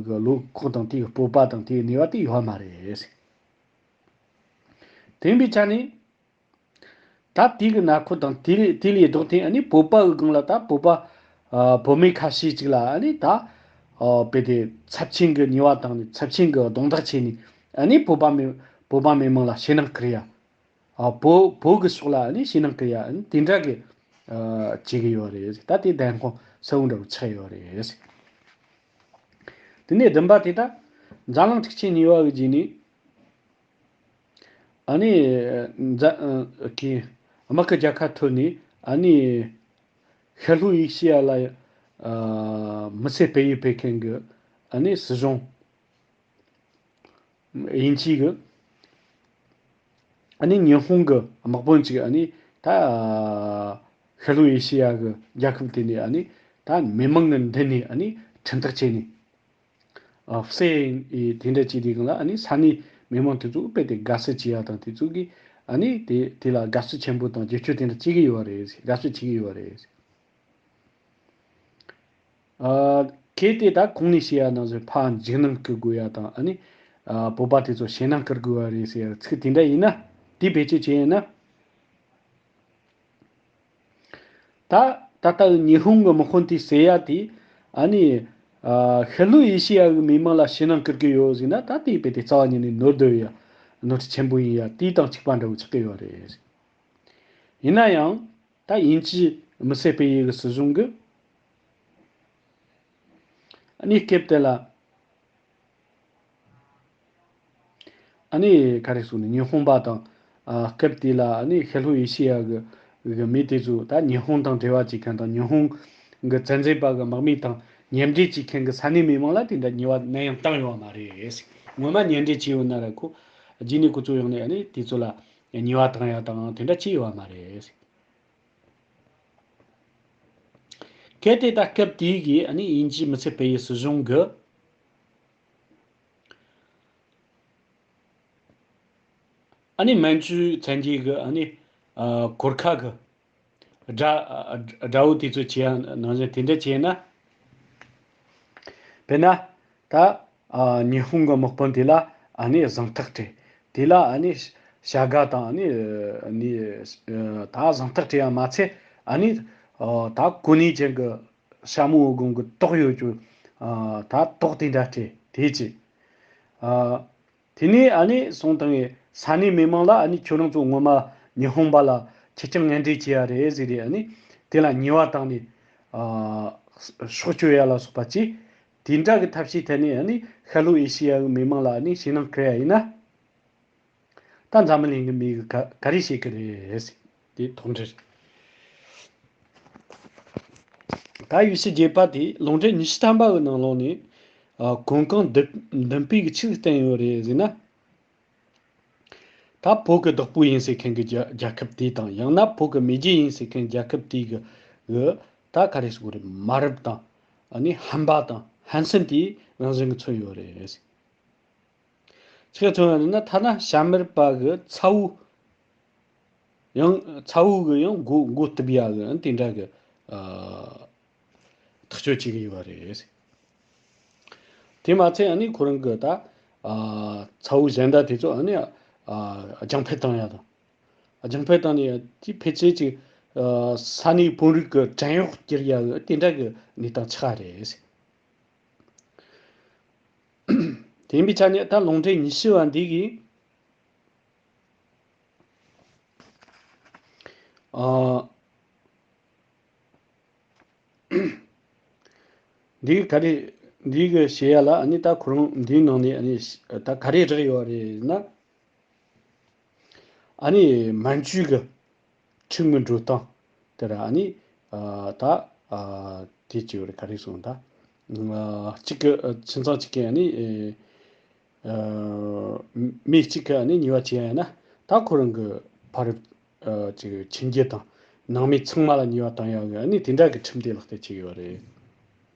གི་ལོ་ཁོག་དང་། དེ་གི་སྤོབས་པ་དང་། དེ་གི་ནུས་པ་དེ་ཡོད་མ་རེད། དེ་ཡིན་པའི་ཆ་ནས། ད་དེ་གི་ནང་ཁུལ་དང་། དེ་ལས་དེ་ལས་ལྡོག་སྟེ། ཨ་ནི་བོད་པ་གི་སྒང་ལ་ད་བོད་པ་ཨ་བོད་མི་ཁ་ཤས་ཅིག་ལ་ཨ་ནི་ད་ཨ་དཔེ་དེ་ཚབས་ཆེན་གི་ཉེས་པ་བཏང་ནས། ཚབས་ཆེན་གི་རྡུང་རྡེག་བྱས་ནས། ཨ་ནི་བོད་པ་མི་བོད་པ་མི་མང་ལ་ཞེད་སྣང་སྐུལ་ཡ། ཨ་བོད་བོད་གི་ཕྱོགས་ལ་ཨ་ནི་ཞེད་སྣང་སྐུལ་ཡ། ཨ་ནི་དེ་འདྲ་གི་ཨ་བྱེད་གི་ཡོད་རེད། ད་དེ་བདེན་དཔང་གསལ་བོ་འདྲ་བོ་ཆགས་ཡོད་རེད། དེ་ནས་བདུན་པ་དེ་ད་འཛམ་གླིང་འཁྲུག་ཆེན་གཉིས་པ་གི་རྗེས་ནས། ཨ་ནི་འཛ་ཨ་གི་དམག་གི་རྒྱལ་ཁ་ཐོབ་ནས། ཨ་ནི་ཤར་ལྷོ་ཨེ་ཤི་ཡ་ལ་ཨ་མི་སེར་སྤེལ་ཡུལ་སྤེལ་མཁན་གི་ཨ་ནི་སྲིད་གཞུང་། དབྱིན་ཇི་གི་ཨ་ནི་ཉི་ཧོང་གི་དམག་དཔོན་ཅིག་ཨ་ནི་ད་ཤར་ལྷོ་ཨེ་ཤི་ཡ་གི་རྒྱལ་ཁབ་དེ་ནས་ཨ་ནི་ད་མི་མང་གི་མདུན་ནས་ཨ་ནི་ཁྲིམས་ཐག་བཅད་ནས། ཨ་བསད་ཡིན་དེ་འདྲ་བྱས་དུས་སྒང་ལ། ཨ་ནི་ས་གནས་མི་མང་དེ་ཚོ་དཔེ་དེ་དགའ་བསུ་བྱེད་ཡ་དང་། དེ་ཚོ་གིས་ཨ་ནི་དེ་དེ་ལ་དགའ་བསུ་ཆེན་པོ་དང་རྒྱབ་སྐྱོར་དེ་འདྲ་བྱེད་གི་ཡོད་རེད། དགའ་བསུ་བྱེད་གི་ཡོད་རེད། ཨ་གལ་ཏེ་ད་གོང་ནས་བཤད་ཡ་ནང་བཞིན་ཕར་འཇིགས་སྣང་སྐུལ་དགོས་ཡ་དང་། ཨ་ནི་ཨ་བོད་པ་དེ་ཚོ་ཞེད་སྣང་སྐུལ་དགོས་པ་རེད་ཟེར་ཡ་ཚིག་དེ་འདྲ་ཡིན་ན། དེ་བེད་སྤྱོད་བྱས་ཡིན་ན། ད་ད་ལྟ་ཉི་ཧོང་གི་དམག་དཔོན་དེས་ཟེར་ཡ་དེ། ཨ་ནི་ཨ་ཤར་ལྷོ་ཨེ་ཤི་ཡ་གི་མི་མང་ལ་ཞེད་སྣང་སྐུལ་གི་ཡོད་ཟེར་ན། ད་དེ་དཔེ་དེ་རྩ་བ་ཉིད་ནས་ནོར་འདོད་ཡ། ནོར་འཁྲུལ་ཆེན་པོ་ཡིན་ཡ། དེ་དང་གཅིག་པ་འདྲ་བོ་ཆགས་ཀྱི་ཡོད་རེད། ཡིན་ན་ཡང་ད་དབྱིན་ཇིའི་མི་སེར་སྤེལ་ཡུལ་གི་སྲིད་གཞུང་གིས་ཨ་ནི་སྐབས་དེ་ལ། ཨ་ནི་ག་རེ་ཟེར་ནས། ཉི་ཧོང་པ་དང་ཨ་སྐབས་དེ་ལ་ཨ་ནི་ཤར་ལྷོ་ཨེ་ཤི་ཡ་གི་གི་མི་དེ་ཚོ་ད་ཉི་ཧོང་དང་འབྲེལ་བ་བྱེད་མཁན་དང་། ཉི་ཧོང་གི་བཙན་འཛུལ་པ་གི་དམག་མི་དང་མཉམ་འབྲེལ་བྱེད་མཁན་གི་ས་གནས་མི་མང་ལ་དེ་འདྲ་ཉེས་པ་ནམ་ཡང་བཏང་ཡོད་མ་རེད། སྔོན་མ་མཉམ་འབྲེལ་བྱས་ཡོད་ན་ར། ཁོ་རྗེས་ནས་ཁོ་ཚོ་ཡོང་ནས་ཨ་ནི་དེ་ཚོ་ལ་ ཉེས་པ་བཏང་ཡ་དང་དེ་འདྲ་ཅི་ཡོད་པ་མ་རེད། གལ་ཏེ་ད་སྐབས་དེའི་གི་ཨ་ནི་དབྱིན་ཇིའི་མི་སེར་སྤེལ་ཡུལ་སྲིད་གཞུང་གི་ཨ་ནི་མན་ཇུའི་བཙན་རྒྱལ་གི་ཨ་ནི་ཨ་གོར་ཁ་གི་དགྲ་ཨ་དགྲ་བོ་དེ་ཚོ་བྱེད་ཡ་ནང་བཞིན་དེ་འདྲ་བྱས་ན། དཔེར་ན་ད་ཨ་ཉི་ཧོང་གི་དམག་དཔོན་དེ་ལ་ཨ་ནི་གཟེངས་རྟགས་སྤྲད། དེ་ལ་ཨ་ནི་བྱ་དགའ་དང་ཨ་ནི་ཨ་ནི་ཨ་ད་གཟེངས་རྟགས་སྤྲད་ཡ་མ་ཚད་ཨ་ནི་ཨ་ད་གོ་གནས་ཅན་གྱི་ཤ་མོ་བོ་དགོན་གྱི་ཏོག་ཡོད་རྒྱུ་ཨ་ད་ཏོག་དེ་འདྲ་སྤྲད་དེ་ཅི། ཨ་དེ་ནས་ཨ་ནི་སོང་དང་ངས་ས་གནས་མི་མང་ལ་ཨ་ནི་ཁྱོད་རང་ཚོ་ངོ་མ་ཉི་ཧོང་པ་ལ་ཁྱི་སྤྱང་ངན་འདྲེ་བྱས་ཡ་རེད་ཟེར་རེད། ཨ་ནི་དེ་ལ་ཉེས་པ་བཏང་ནས་ཨ་སྲོག་གཅོད་ཡ་ལ་སོགས་པ་བྱས། དེ་འདྲ་གི་ཐབས་ཤེས་ཐད་ནས་ཨ་ནི་ཤར་ལྷོ་ཨེ་ཤི་ཡ་གི་མི་མང་ལ་ཨ་ནི་ཞེད་སྣང་སྐུལ་ཡ་ཡིན་ན། ད་འཛམ་བུ་གླིང་གི་མི་གིས་ག་ག་རེ་བྱེད་ཀྱི་རེད། དེ་དོགས་འདྲི་རེད། ད་ཡེ་ཤུ་རྒྱལ་པོ་དེ་ལུང་འདྲེན་ཉི་ཤུ་ཐམ་པ་གི་ནང་ལོགས་ནས་ཨ་གོན་རྐང་འདི་འདི་པའི་གི་ཆི་ཟིག་བསྟན་ཡོད་རེད་ཟེར་ན། ད་བོད་ཀྱི་བདག་པོ་ཡིན་ཟེར་མཁན་གྱི་རྒྱ་རྒྱལ་ཁབ་དེ་དང་ཡང་ན་བོད་ཀྱི་མེས་རྒྱལ་ཡིན་ཟེར་མཁན་རྒྱལ་ཁབ་དེ་གི་གི་ད་ག་རེ་ཟེར་དགོས་རེད། མ་རབས་དང་ཨ་ནི་ཧམ་པ་དང་ཧན་སེན་དེ་རང་བཞིན་གྱིས་མཚོན་ཡོད་རེད། ཆི་ག་མཚོན་ཡོད་ན་ཐ་ན་བྱ་མེད་པ་གི་ཚ་བོ་ཡང་ཚ་བོ་གི་ཡང་མགོ་མགོ་གཏུབ་ཡ་གི་ཡང་དེ་འདྲ་གི་ཨ་ཐག་གཅོད་བྱེད་གི་ཡོད་རེད། དེ་མ་ཚད་ཨ་ནི་ཁོ་རང་གི་ད་ཨ་ཚ་བོ་གཞན་དག་དེ་ཚོ་ཨ་ནི་ཨ་རྒྱང་འཕེན་བཏང་ཡ་དང་། རྒྱང་འཕེན་བཏང་ནས་དེ་ཕལ་ཆེར་ཅིག་ཨ་ས་གནས་དཔོན་རིགས་ཀྱི་བྲན་གཡོག་བསྐྱུར་ཡ་གི་དེ་འདྲ་གི་གནས་སྟངས་ཆགས་རེད། དེ་ཡིན་པའི་ཆ་ནས་ད་ལུང་འདྲེན་ཉི་ཤུ་བ་འདི་གིས་ཨ་འདི་གི་ག་རེ་འདི་གི་བཤད་ཡ་ལ་ཨ་ནི་ད་ཁོ་རང་འདིའི་ནང་ནས་ཨ་ནི་ད་ག་རེ་རེག་ཡོད་རེད་ན། ཨ་ནི་མན་ཇུ་གི་ཁྲིམས་ཀྱི་འགྲོ་སྟངས་དེ་ར་ཨ་ནི་ཨ་ད་ཨ་དེ་ཅི་ཡོད་རེད། ག་རེ་གསུངས་ད། ཨ་གཅིག་གི་ཨ་ཁྱིམ་ཚང་གཅིག་གི་ཨ་ནི་ཨ་མི་གཅིག་གི་ཨ་ནི་ཉེས་པ་བྱས་ཡ་ཡིན་ན་ད་ཁོ་རང་གི་ཕ་རབས་ཨ་ཅིག་ཁྱིམ་རྒྱུད་དང་ནང་མི་ཚང་མ་ལ་ཉེས་པ་བཏང་ཡ་གི་ཨ་ནི་དེ་འདྲ་གི་ཁྲིམས་དེ་ལག་བསྟར་བྱེད་ཀྱི་ཡོད་རེད།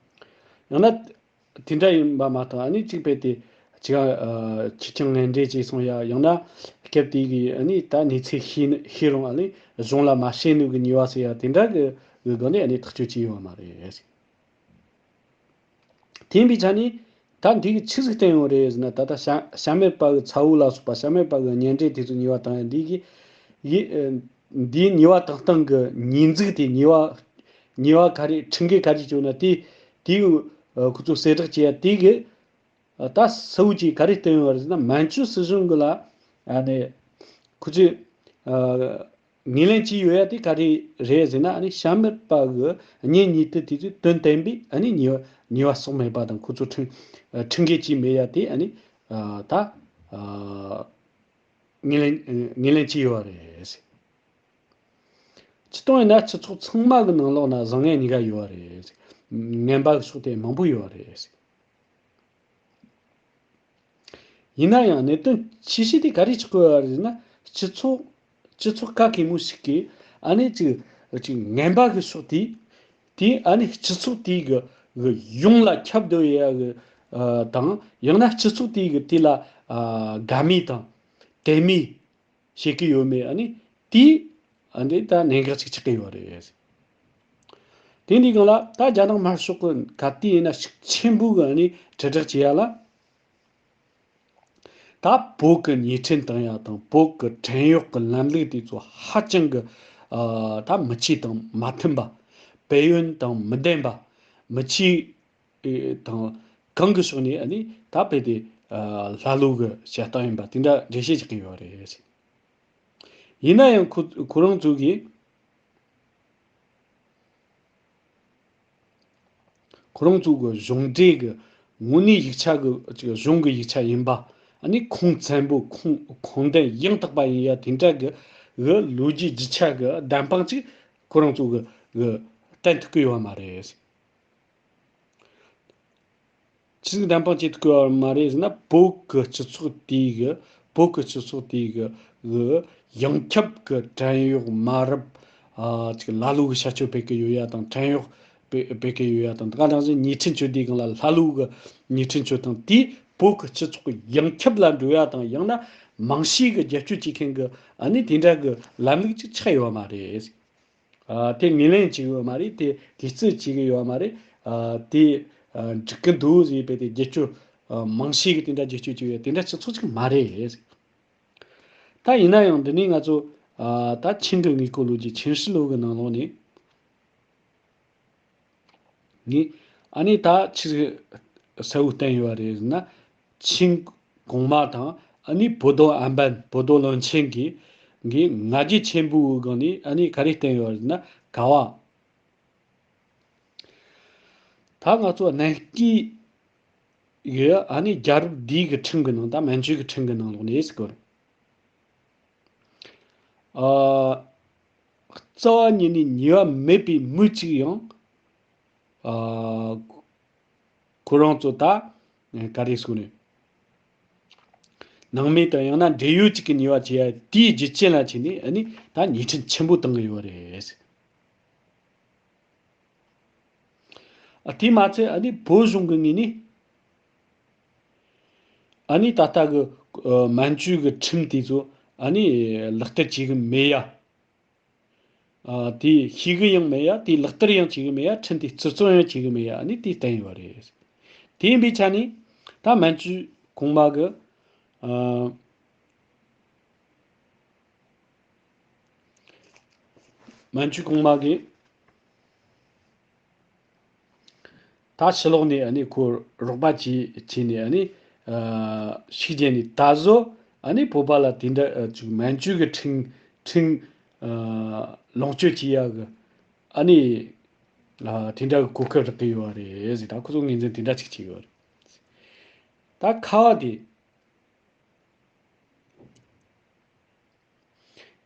ཡང་ན། དེ་འདྲ་ཡིན་པ་མ་གཏོགས་ཨ་ནི་གཅིག་པའི་དེ་ཅི་ག་ཨ་ཁྱི་སྤྱང་ངན་འདྲེ་ཅེས་གསུང་ཡ། ཡང་ན་སྐབས་དེ་གི་ཨ་ནི་ད་གནས་ཚུལ་ཤེས་ནི་ཤེས་རུང་ཨ་ནི་གཞུང་ལ་མ་བཤད་ནུས་གི་ཉེས་པ་ཟེར་ཡ་དེ་འདྲ་གི་གི་སྒོ་ནས་ཨ་ནི་ཐག་གཅོད་བྱས་ཡོད་མ་རེད། དེ་ཡིན་པའི་ཆ་ནས་ད་འདི་གི་ཆི་ཟིག་བསྟན་ཡོད་རེད་ཟེར་ན། ད་ལྟ་བྱ་བྱ་མེད་པ་གི་ཚ་བོ་ལ་སོགས་པ་བྱ་མེད་པ་གི་གཉེན་འབྲེལ་དེ་ཚོ་ཉེས་པ་བཏང་ཡ་འདི་གི་ཡི་ཨ་འདིའི་ཉེས་པ་བཏང་སྟངས་ཀྱི་ཉེས་འཛུགས་དེ་ཉེས་པ་ཉེས་པ་ག་རེ་ཁྲིམས་འགལ་ག་རེ་བྱུང་ན་དེ་དེའི་ཨ་ཁོ་ཚོ་གསལ་བསྒྲགས་བྱས་ཡ་དེ་གི་ཨ་ད་གསལ་བོ་ཅིག་ག་རེ་བསྟན་ཡོད་རེད་ཟེར་ན། མན་ཇུ་སྲིད་གཞུང་གི་ལ་ཨ་ནི་ཁོ་ཚོས་ཨ་ངོས་ལེན་བྱས་ཡོད་ཡ་དེ་ག་རེ་རེད་ཟེར་ན། ཨ་ནི་བྱ་མེད་པ་གི་གཉེན་ཉེ་དུ་དེ་ཚོས་དོན་བསྟན་པའི་ཨ་ནི་ཉེས་པ་ཉེས་པ་གསོག་མེད་པ་དང་ཁོ་ཚོ་ཁྲིམས་ཨ་ཁྲིམས་འགལ་བྱས་མེད་ཡ་དེ་ཨ་ནི་ཨ་ད་ཨ་ངོས་ལེན་ངོས་ལེན་བྱས་ཡོད་རེད། སྤྱིར་བཏང་ཡིན་ན་སྤྱི་ཚོགས་ཚང་མ་གི་ནང་ལོགས་ན་བཟང་ངན་གཉིས་ཀ་ཡོད་རེད། ངན་པ་གི་ཕྱོགས་དེ་མང་པོ་ཡོད་རེད། ཡིན་ན་ཡང་གནད་དོན་ཆེ་ཤོས་དེ་ག་རེ་ཆགས་ཀྱི་ཡོད་རེད་ཟེར་ན། སྤྱི་ཚོགས་སྤྱི་ཚོགས་ག་གེ་མོ་ཞིག་གིས་ཨ་ནི་ཅིག་ཅིག་ངན་པ་གི་ཕྱོགས་དེ་དེ་ཨ་ནི་སྤྱི་ཚོགས་དེ་གི་གི་ཡོངས་ལ་ཁྱབ་སྡོད་ཡ་གི་ཨ་དང་། ཡང་ན་སྤྱི་ཚོགས་དེ་གི་དེ་ལ་ཨ་དགའ་མོས་དང་དད་མོས་བྱེད་ཀྱི་ཡོད་མེད་ཨ་ནི་དེ་ཨ་ནི་ད་གནད་འགག་ཅིག་ཆགས་ཀྱི་ཡོད་རེད། དེ་འདི་སྒང་ལ་ད་རྒྱ་ནག་དམར་ཤོག་གི་ག་དུས་ཡིན་ན་ཤུགས་ཆེན་པོ་གི་ཨ་ནི་དྲིལ་བསྒྲགས་བྱེད་ཡ་ལ། ད་བོད་ཀྱི་ཉེས་ཁྲིམས་བཏང་ཡ་དང་བོད་ཀྱི་བྲན་གཡོག་གི་ལམ་ལུགས་དེ་ཚོ་ཧ་ཅང་གི་ཨ་ད་མི་ཆོས་དང་མ་མཐུན་པ། དཔལ་ཡོན་དང་མི་ལྡན་པ། མི་ཆོས་དང་གང་གི་ཕྱོགས་ནས་ཨ་ནི་ད་རྦད་དེ་ཨ་ལྷ་ལུག་གི་བྱེད་སྟངས་ཡིན་པ་དེ་འདྲ་འགྲེལ་བཤད་བྱེད་ཀྱི་ཡོད་རེད། ཡིན་ན་ཡང་ཁོ་ཁོ་རང་ཚོ་གིས་ཁོ་རང་ཚོ་གི་གཞུང་འབྲེལ་གི་དངོས་གནས་ཡིག་ཆ་གི་ཅིག་གཞུང་གི་ཡིག་ཆ་ཡིན་པ། ཨ་ནི་ཁུངས་བཙན་པོ་ཁུངས་ཁུངས་ལྡན་ཡང་དག་པ་ཡིན་ཡ་དེ་འདྲ་གི་གི་ལོ་རྒྱུས་རྒྱུ་ཆ་གི་བདེན་དཔང་ཅིག་ཁོ་རང་ཚོ་གི་གི་བསྟན་ཐུབ་ཀྱི་ཡོད་མ་རེད། ཆི་ཟིག་བདེན་དཔང་བྱེད་ཐུབ་ཀྱི་ཡོད་མ་རེད་ཟེར་ན། བོད་ཀྱི་སྤྱི་ཚོགས་དེའི་གི་བོད་ཀྱི་སྤྱི་ཚོགས་དེའི་གི་གི་ ཡོངས་ཁྱབ་ཀྱི་བྲན་གཡོག་མ་རབས་ཨ་ཅིག་ལ་ལུ་གི་བྱ་སྤྱོད་སྤེལ་གི་ཡོད་ཡ་དང་། བྲན་གཡོག་སྤེལ་སྤེལ་གི་ཡོད་ཡ་དང་། དེ་ག་ནང་བཞིན་ཉེས་ཁྲིམས་གཅོད་དེའི་སྒང་ལ་ལ་ལུ་གི་ཉེས་ཁྲིམས་གཅོད་སྟངས་དེས་བོད་ཀྱི་སྤྱི་ཚོགས་ཀྱི་ཡོངས་ཁྱབ་ལ་འགྲོ་ཡ་དང་། ཡང་ན་མང་ཤོས་ཀྱི་རྒྱབ་སྐྱོར་བྱེད་མཁན་གྱི་ཨ་ནི་དེ་འདྲ་གི་ལམ་ལུགས་ཅིག་ཆགས་ཡོད་མ་རེད། ཨ་དེ་ངོས་ལེན་བྱེད་ཡོད་མ་རེད། དེ་གུས་བརྩི་བྱེད་ཀྱི་ཡོད་མ་རེད། ཨ་དེ་ཨ་འགྲིག་གི་འདུག་ཟེར་བས་དེ་རྒྱབ་སྐྱོར་ཨ་མང་ཤོས་ཀྱི་དེ་འདྲ་རྒྱབ་སྐྱོར་བྱེད་ཡོད་དེ་འདྲ་སྤྱི་ཚོགས་ཅིག་མ་རེད། ད་ཡིན་ན་ཡང་འདི་ནས་ང་ཚོ་ཨ་ད་ཆིང་གི་དངོས་པོ་ལོ་རྒྱུས་ཆིང་ཧྲི་ལོ་གི་ནང་ལོགས་ནས། ངས་ཨ་ནི་ད་ཆི་ཟིག་གསལ་བོ་བསྟན་ཡོད་རེད་ཟེར་ན། ཆིང་གོང་མ་དང་ཨ་ནི་བོ་དོ་ཨན་པན་བོ་དོ་བློན་ཆེན་གྱིས་ངས་ང་རྒྱལ་ཆེན་པོའི་སྒང་ནས་ཨ་ནི་ག་རེ་བསྟན་ཡོད་རེད་ཟེར་ན། ག་བ། ད་ང་ཚོ་གནས་སྐབས་ཡོད་ཨ་ནི་རྒྱལ་རབས་འདིའི་གི་ཁྲིམས་གི་ནང་ད་མན་ཇུའི་གི་ཁྲིམས་གི་ནང་ལོགས་ནས་ཟེར་གོ། ཨ་རྩ་བ་ཉིད་ནས་ཉེས་པ་མེད་པའི་མི་གཅིག་ཡང་ཨ་ཁོ་རང་ཚོ་ད་ག་རེ་ཟེར་ནས་སྣང་མེད་དང་ཡང་ན་འབྲེལ་ཡོད་ཅིག་གི་ཉེས་པ་བྱས་ཡ་དེའི་རྒྱུ་རྐྱེན་ལ་བྱས་ནས་ཨ་ནི་ད་ཉེས་ཁྲིམས་ཆེན་པོ་བཏང་གི་ཡོད་རེད། ཨ་དེས་མ་ཚད་ཨ་ནི་བོད་གཞུང་གི་ངོས་ནས་ཨ་ནི་ད་ལྟ་གི་ཨ་མན་ཇུའི་གི་ཁྲིམས་དེ་ཚོ་ཨ་ནི་ལག་བསྟར་བྱེད་གི་མེད་ཡ། ཨ་དེ་ཤེས་གི་ཡང་མེད་ཡ། དེ་ལག་བསྟར་ཡང་བྱེད་གི་མེད་ཡ། ཁྲིམས་དེ་བརྩི་སྲུང་ཡང་བྱེད་གི་མེད་ཡ། ཨ་ནི་དེ་བསྟན་ཡོད་རེད། དེ་ཡིན་པའི་ཆ་ནས་ད་མན་ཇུ་གོང་མ་གི་ཨ་མན་ཇུ་གོང་མ་གིས་ད་ཕྱི་ལོགས་ནས་ཨ་ནི་ཁོ་རོགས་པ་བྱས་བྱས་ནས་ཨ་ནི་ཨ་ཤུགས་རྒྱབ་ནས་ད་གཟོད་ཨ་ནི་བོད་པ་ལ་དེ་འདྲ་ཨ་ཅིག་མན་ཇུ་གི་ཁྲིམས་ཁྲིམས་ཨ་ལོངས་སྤྱོད་བྱེད་ཡག་གི་ཨ་ནི་ཨ་དེ་འདྲ་གི་གོ་སྐབས་རག་གི་ཡོད་རེད་ཟེར། ད་ཁོ་ཚོ་ངོས་འཛིན་དེ་འདྲ་ཅིག་བྱས་ཡོད་རེད། ད་ཁ་བ་དེ།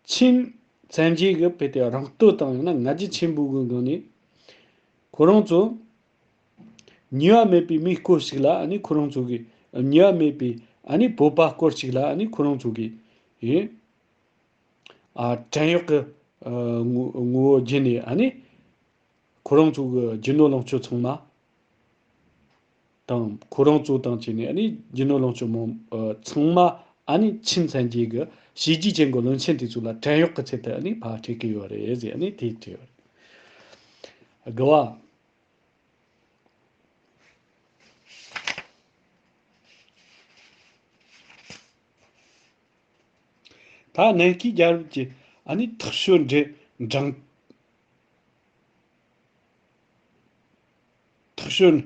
ཆིན་བཙན་རྒྱལ་གྱི་དཔེ་དེ་རང་བསྟོད་དང་ཡང་ན་ང་རྒྱལ་ཆེན་པོ་གི་སྒང་ནས། ཁོ་རང་ཚོ་ཉེས་པ་མེད་པའི་མི་སྐོར་ཞིག་ལ་ཨ་ནི་ཁོ་རང་ཚོ་གིས། ཉེས་པ་མེད་པའི་ཨ་ནི་བོད་པ་སྐོར་ཞིག་ལ་ཨ་ནི་ཁོ་རང་ཚོ་གིས་ཡིན། ཨ་བྲན་གཡོག་གི་ཨ་ངོ་ངོ་བོ་བརྒྱུད་ནས་ཨ་ནི། ཁོ་རང་ཚོ་གི་རྒྱུ་ནོར་ལོངས་སྤྱོད་ཚང་མ་དང་། ཁོ་རང་ཚོ་དང་བཅས་ནས་ཨ་ནི་རྒྱུ་ནོར་ལོངས་སྤྱོད་མང་ཨ་ཚང་མ་ཨ་ནི་ཆིན་བཙན་རྒྱལ་གི་བྱས་རྗེས་ཅན་གི་བློན་ཆེན་དེ་ཚོ་ལ་བྲན་གཡོག་གི་ཚུལ་དུ་ཨ་ནི་ཕར་སྤྲད་གི་ཡོད་རེད་ཟེར། ཨ་ནི་དེ་བྲིས་ཡོད་རེད། དགུ་བ། ད་གནས་སྐབས་རྒྱལ་རབས་ཀྱི་ཨ་ནི་ཐག་གཅོད་འདྲི་འབྲིང་། ཐག་གཅོད་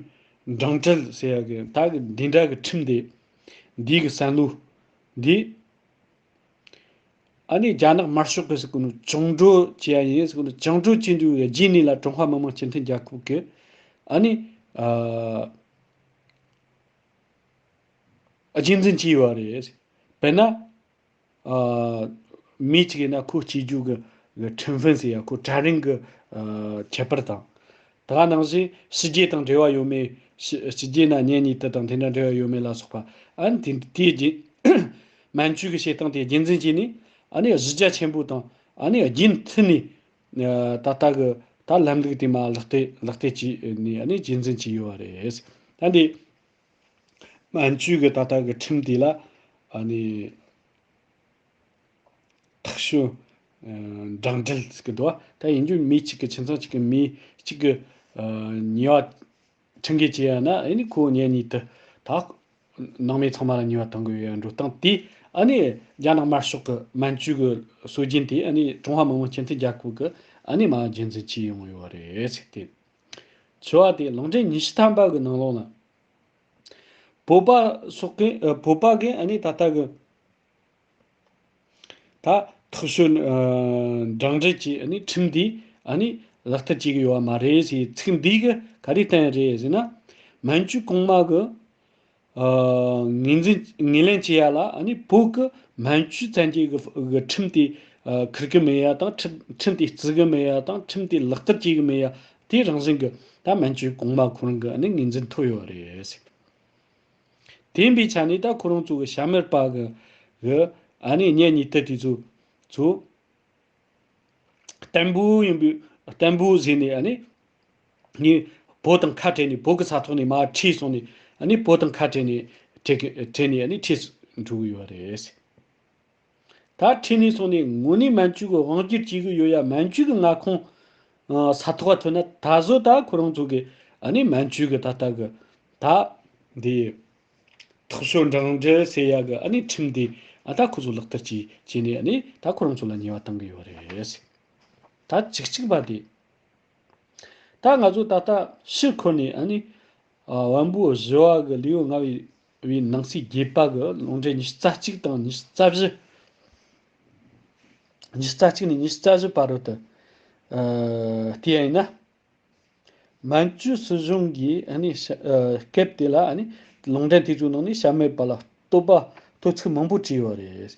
འབྲིང་གྲལ་ཟེར་ཡག་གི་ད་གི་འདི་འདྲ་གི་ཁྲིམས་དེ། འདི་གི་བསམ་བློ་འདི། ཨ་ནི་རྒྱ་ནག་དམར་ཤོག་གི་ཟེར་གོ་ནོ་བཅིངས་འགྲོལ་བྱེད་ཡ་ཡིན་ཟེར་གོ་ནོ། བཅིངས་འགྲོལ་བྱེད་འགྲོ་བའི་རྗེས་ནས་ལ་ཀྲུང་ཧྭ་མི་དམངས་སྤྱི་མཐུན་རྒྱལ་ཁབ་ཀྱི་ཨ་ནི་ཨ་རྒྱུན་འཛིན་བྱས་ཡོད་རེད། དཔེར་ན། ཨ་མི་གཅིག་ཡིན་ན་ཁོ་སྐྱེས་རྒྱུད་ཀྱི་ཁྲིམས་དཔོན་ཟེར་ཡ་ཁོ་གྲལ་རིམ་གྱི་ཨ་ཁྱད་པར་དང་། ད་ག་ནང་བཞིན་ཕྱི་རྒྱལ་དང་འབྲེལ་བ་ཡོད་མེད། ཕྱི་ཕྱི་རྒྱལ་ན་གཉེན་ཉེ་དུ་དང་དེ་འདྲ་འབྲེལ་བ་ཡོད་མེད་ལ་སོགས་པ། ཨ་ནི་དེ་དེའི་རྒྱུན་མན་ཇུ་གི་བྱེད་སྟངས་དེ་རྒྱུན་འཛིན་བྱས་ནས། ཨ་ནི་གཞི་རྒྱ་ཆེན་པོ་དང་། ཨ་ནི་རྒྱུན་མཐུད་ནས་ཨ་ད་ལྟ་གི་ད་ལམ་ལུགས་དེ་མར་ལག་བསྟར་ལག་བསྟར་བྱས་ནས་ཨ་ནི་རྒྱུན་འཛིན་བྱས་ཡོད་པ་རེད། ད་འདི། མན་ཇུ་གི་ད་ལྟ་གི་ཁྲིམས་དེ་ལ་ཨ་ནི་ཐག་གཅོད་ཨ་འབྲིང་གྲལ་ཟེར་གི་འདུག་བ། ད་ཡིན་རྒྱུ་མི་གཅིག་གི་ཁྱིམ་ཚང་གཅིག་གི་མི་གཅིག་གི་ཨ་ཉེས་པ་ཁྲིམས་འགལ་བྱས་ཡ་ན་ཨ་ནི་ཁོ་གཉེན་ཉེ་དུ་ད་ནང་མི་ཚང་མ་ལ་ཉེས་པ་གཏོང་གི་ཡོད་འགྲོ་སྟངས་དེ། ཨ་ནི་རྒྱ་ནག་དམར་ཤོག་གི་མན་ཇུ་གི་སྲོལ་རྒྱུན་དེ་ཨ་ནི་ཀྲུང་ཧྭ་མི་དམངས་སྤྱི་མཐུན་རྒྱལ་ཁབ་གི་ཨ་ནི་མར་རྒྱུན་འཛིན་བྱས་ཡོང་ཡོད་པ་རེད་ཟེར་ཏེ། ཆེ་བ་དེ་ལུང་འདྲེན་ཉི་ཤུ་ཐམ་པ་གི་ནང་ལོགས་ལ། བོད་པ་སོགས་ཀྱི་ཨ་བོད་པ་གི་ཨ་ནི་ད་ལྟ་གི་ད་ཐག་གཅོད་ཨ་འབྲིང་གྲས་ཀྱི་ཨ་ནི་ཁྲིམས་འདི་ཨ་ནི་ལག་བསྟར་བྱེད་ཀྱི་ཡོད་པ་མ་རེད་ཟེར། ཚིག་འདི་གི་ག་རེ་བསྟན་རེད་ཟེར་ན། མན་ཇུ་གོང་མ་གི་ཨ་ངོས་འཛིན་ངོས་ལེན་བྱེད་ཡ་ལ་ཨ་ནི་བོད་ཀྱི་མན་ཇུ་བཙན་རྒྱལ་གྱི་གི་ཁྲིམས་དེ་ཨ་འཁུར་གི་མེད་ཡ་དང་། ཁྲིམས་ཁྲིམས་དེ་བརྩི་གི་མེད་ཡ་དང་། ཁྲིམས་དེ་ལག་བསྟར་བྱེད་གི་མེད་ཡ་དེ་རང་བཞིན་གྱི་ད་མན་ཇུ་གོང་མ་ཁོ་རང་གི་ཨ་ནི་ངོས་འཛིན་ཐོབ་ཡོད་རེད། དེ་ཡིན་པའི་ཆ་ནས་ད་ཁོ་རང་ཚོ་གི་ཤ་མེད་པ་གི་གི་ཨ་ནི་གཉེན་ཉེ་དུ་དེ་ཚོ་ ཚོ་བརྟན་པོ་ཡིན་པའི་བརྟན་པོ་ཟེར་ནས་ཨ་ནི་ངས་བོད་དང་ཁ་བྲལ་ནས་བོད་ཀྱི་ས་ཐོག་ནས་མར་ཁྲིད་སོང་ནས་ཨ་ནི་བོད་དང་ཁ་བྲལ་ནས་བྲལ་གི་བྲལ་ནས་ཨ་ནི་ཁྲིད་འགྲོ་གི་ཡོད་རེད། ད་ཁྲིད་ནས་སོང་ནས་དངོས་གནས་མན་ཇུ་གི་དབང་སྒྱུར་བྱེད་གི་ཡོད་ཡ། མན་ཇུ་གི་མངའ་ཁོངས་ཨ་ས་ཐོག་ཐོན་ན་ད་གཟོད་ད་ཁོ་རང་ཚོ་གི་ཨ་ནི་མན་ཇུ་གི་ད་ལྟ་གི་ད་འདི་ཐོག་ཤོར་འབྲིང་འབྲེལ་ཟེར་ཡ་གི་ཨ་ནི་ཁྲིམས་འདི་ཨ་ད་ཁོ་ཚོ་ལག་བསྟར་བྱས་བྱས་ནས་ཨ་ནི་ད་ཁོ་རང་ཚོ་ལ་ཉེས་པ་བཏང་གི་ཡོད་རེད། ད་བཅུ་གཅིག་པ་དེ། ད་ང་ཚོ་ད་ལྟ་ཕྱིར་འཁོར་ནས་ཨ་ནི་ཨ་བམ་པོ་བཞི་བ་གི་ལེའུ་ལྔ་བའི་བའི་ནང་གསེས་བརྒྱད་པ་གི་ལུང་འདྲེན་ཉི་ཤུ་རྩ་གཅིག་དང་ཉི་ཤུ་རྩ་བཞི། ཉི་ཤུ་རྩ་གཅིག་ནས་ཉི་ཤུ་རྩ་བཞི་བར་དུ་ཨ་བལྟས་ཡ་ཡིན་ན། མན་ཇུ་སྲིད་གཞུང་གིས་ཨ་ནི་ཤ་ཨ་སྐབས་དེ་ལ་ཨ་ནི་ལུང་འདྲེན་དེ་ཚོའི་ནང་ནས་བྱ་མེད་པ་ལ་བསྟོད་པ་བསྟོད་ཚིག་མང་པོ་བྲིས་ཡོད་རེད།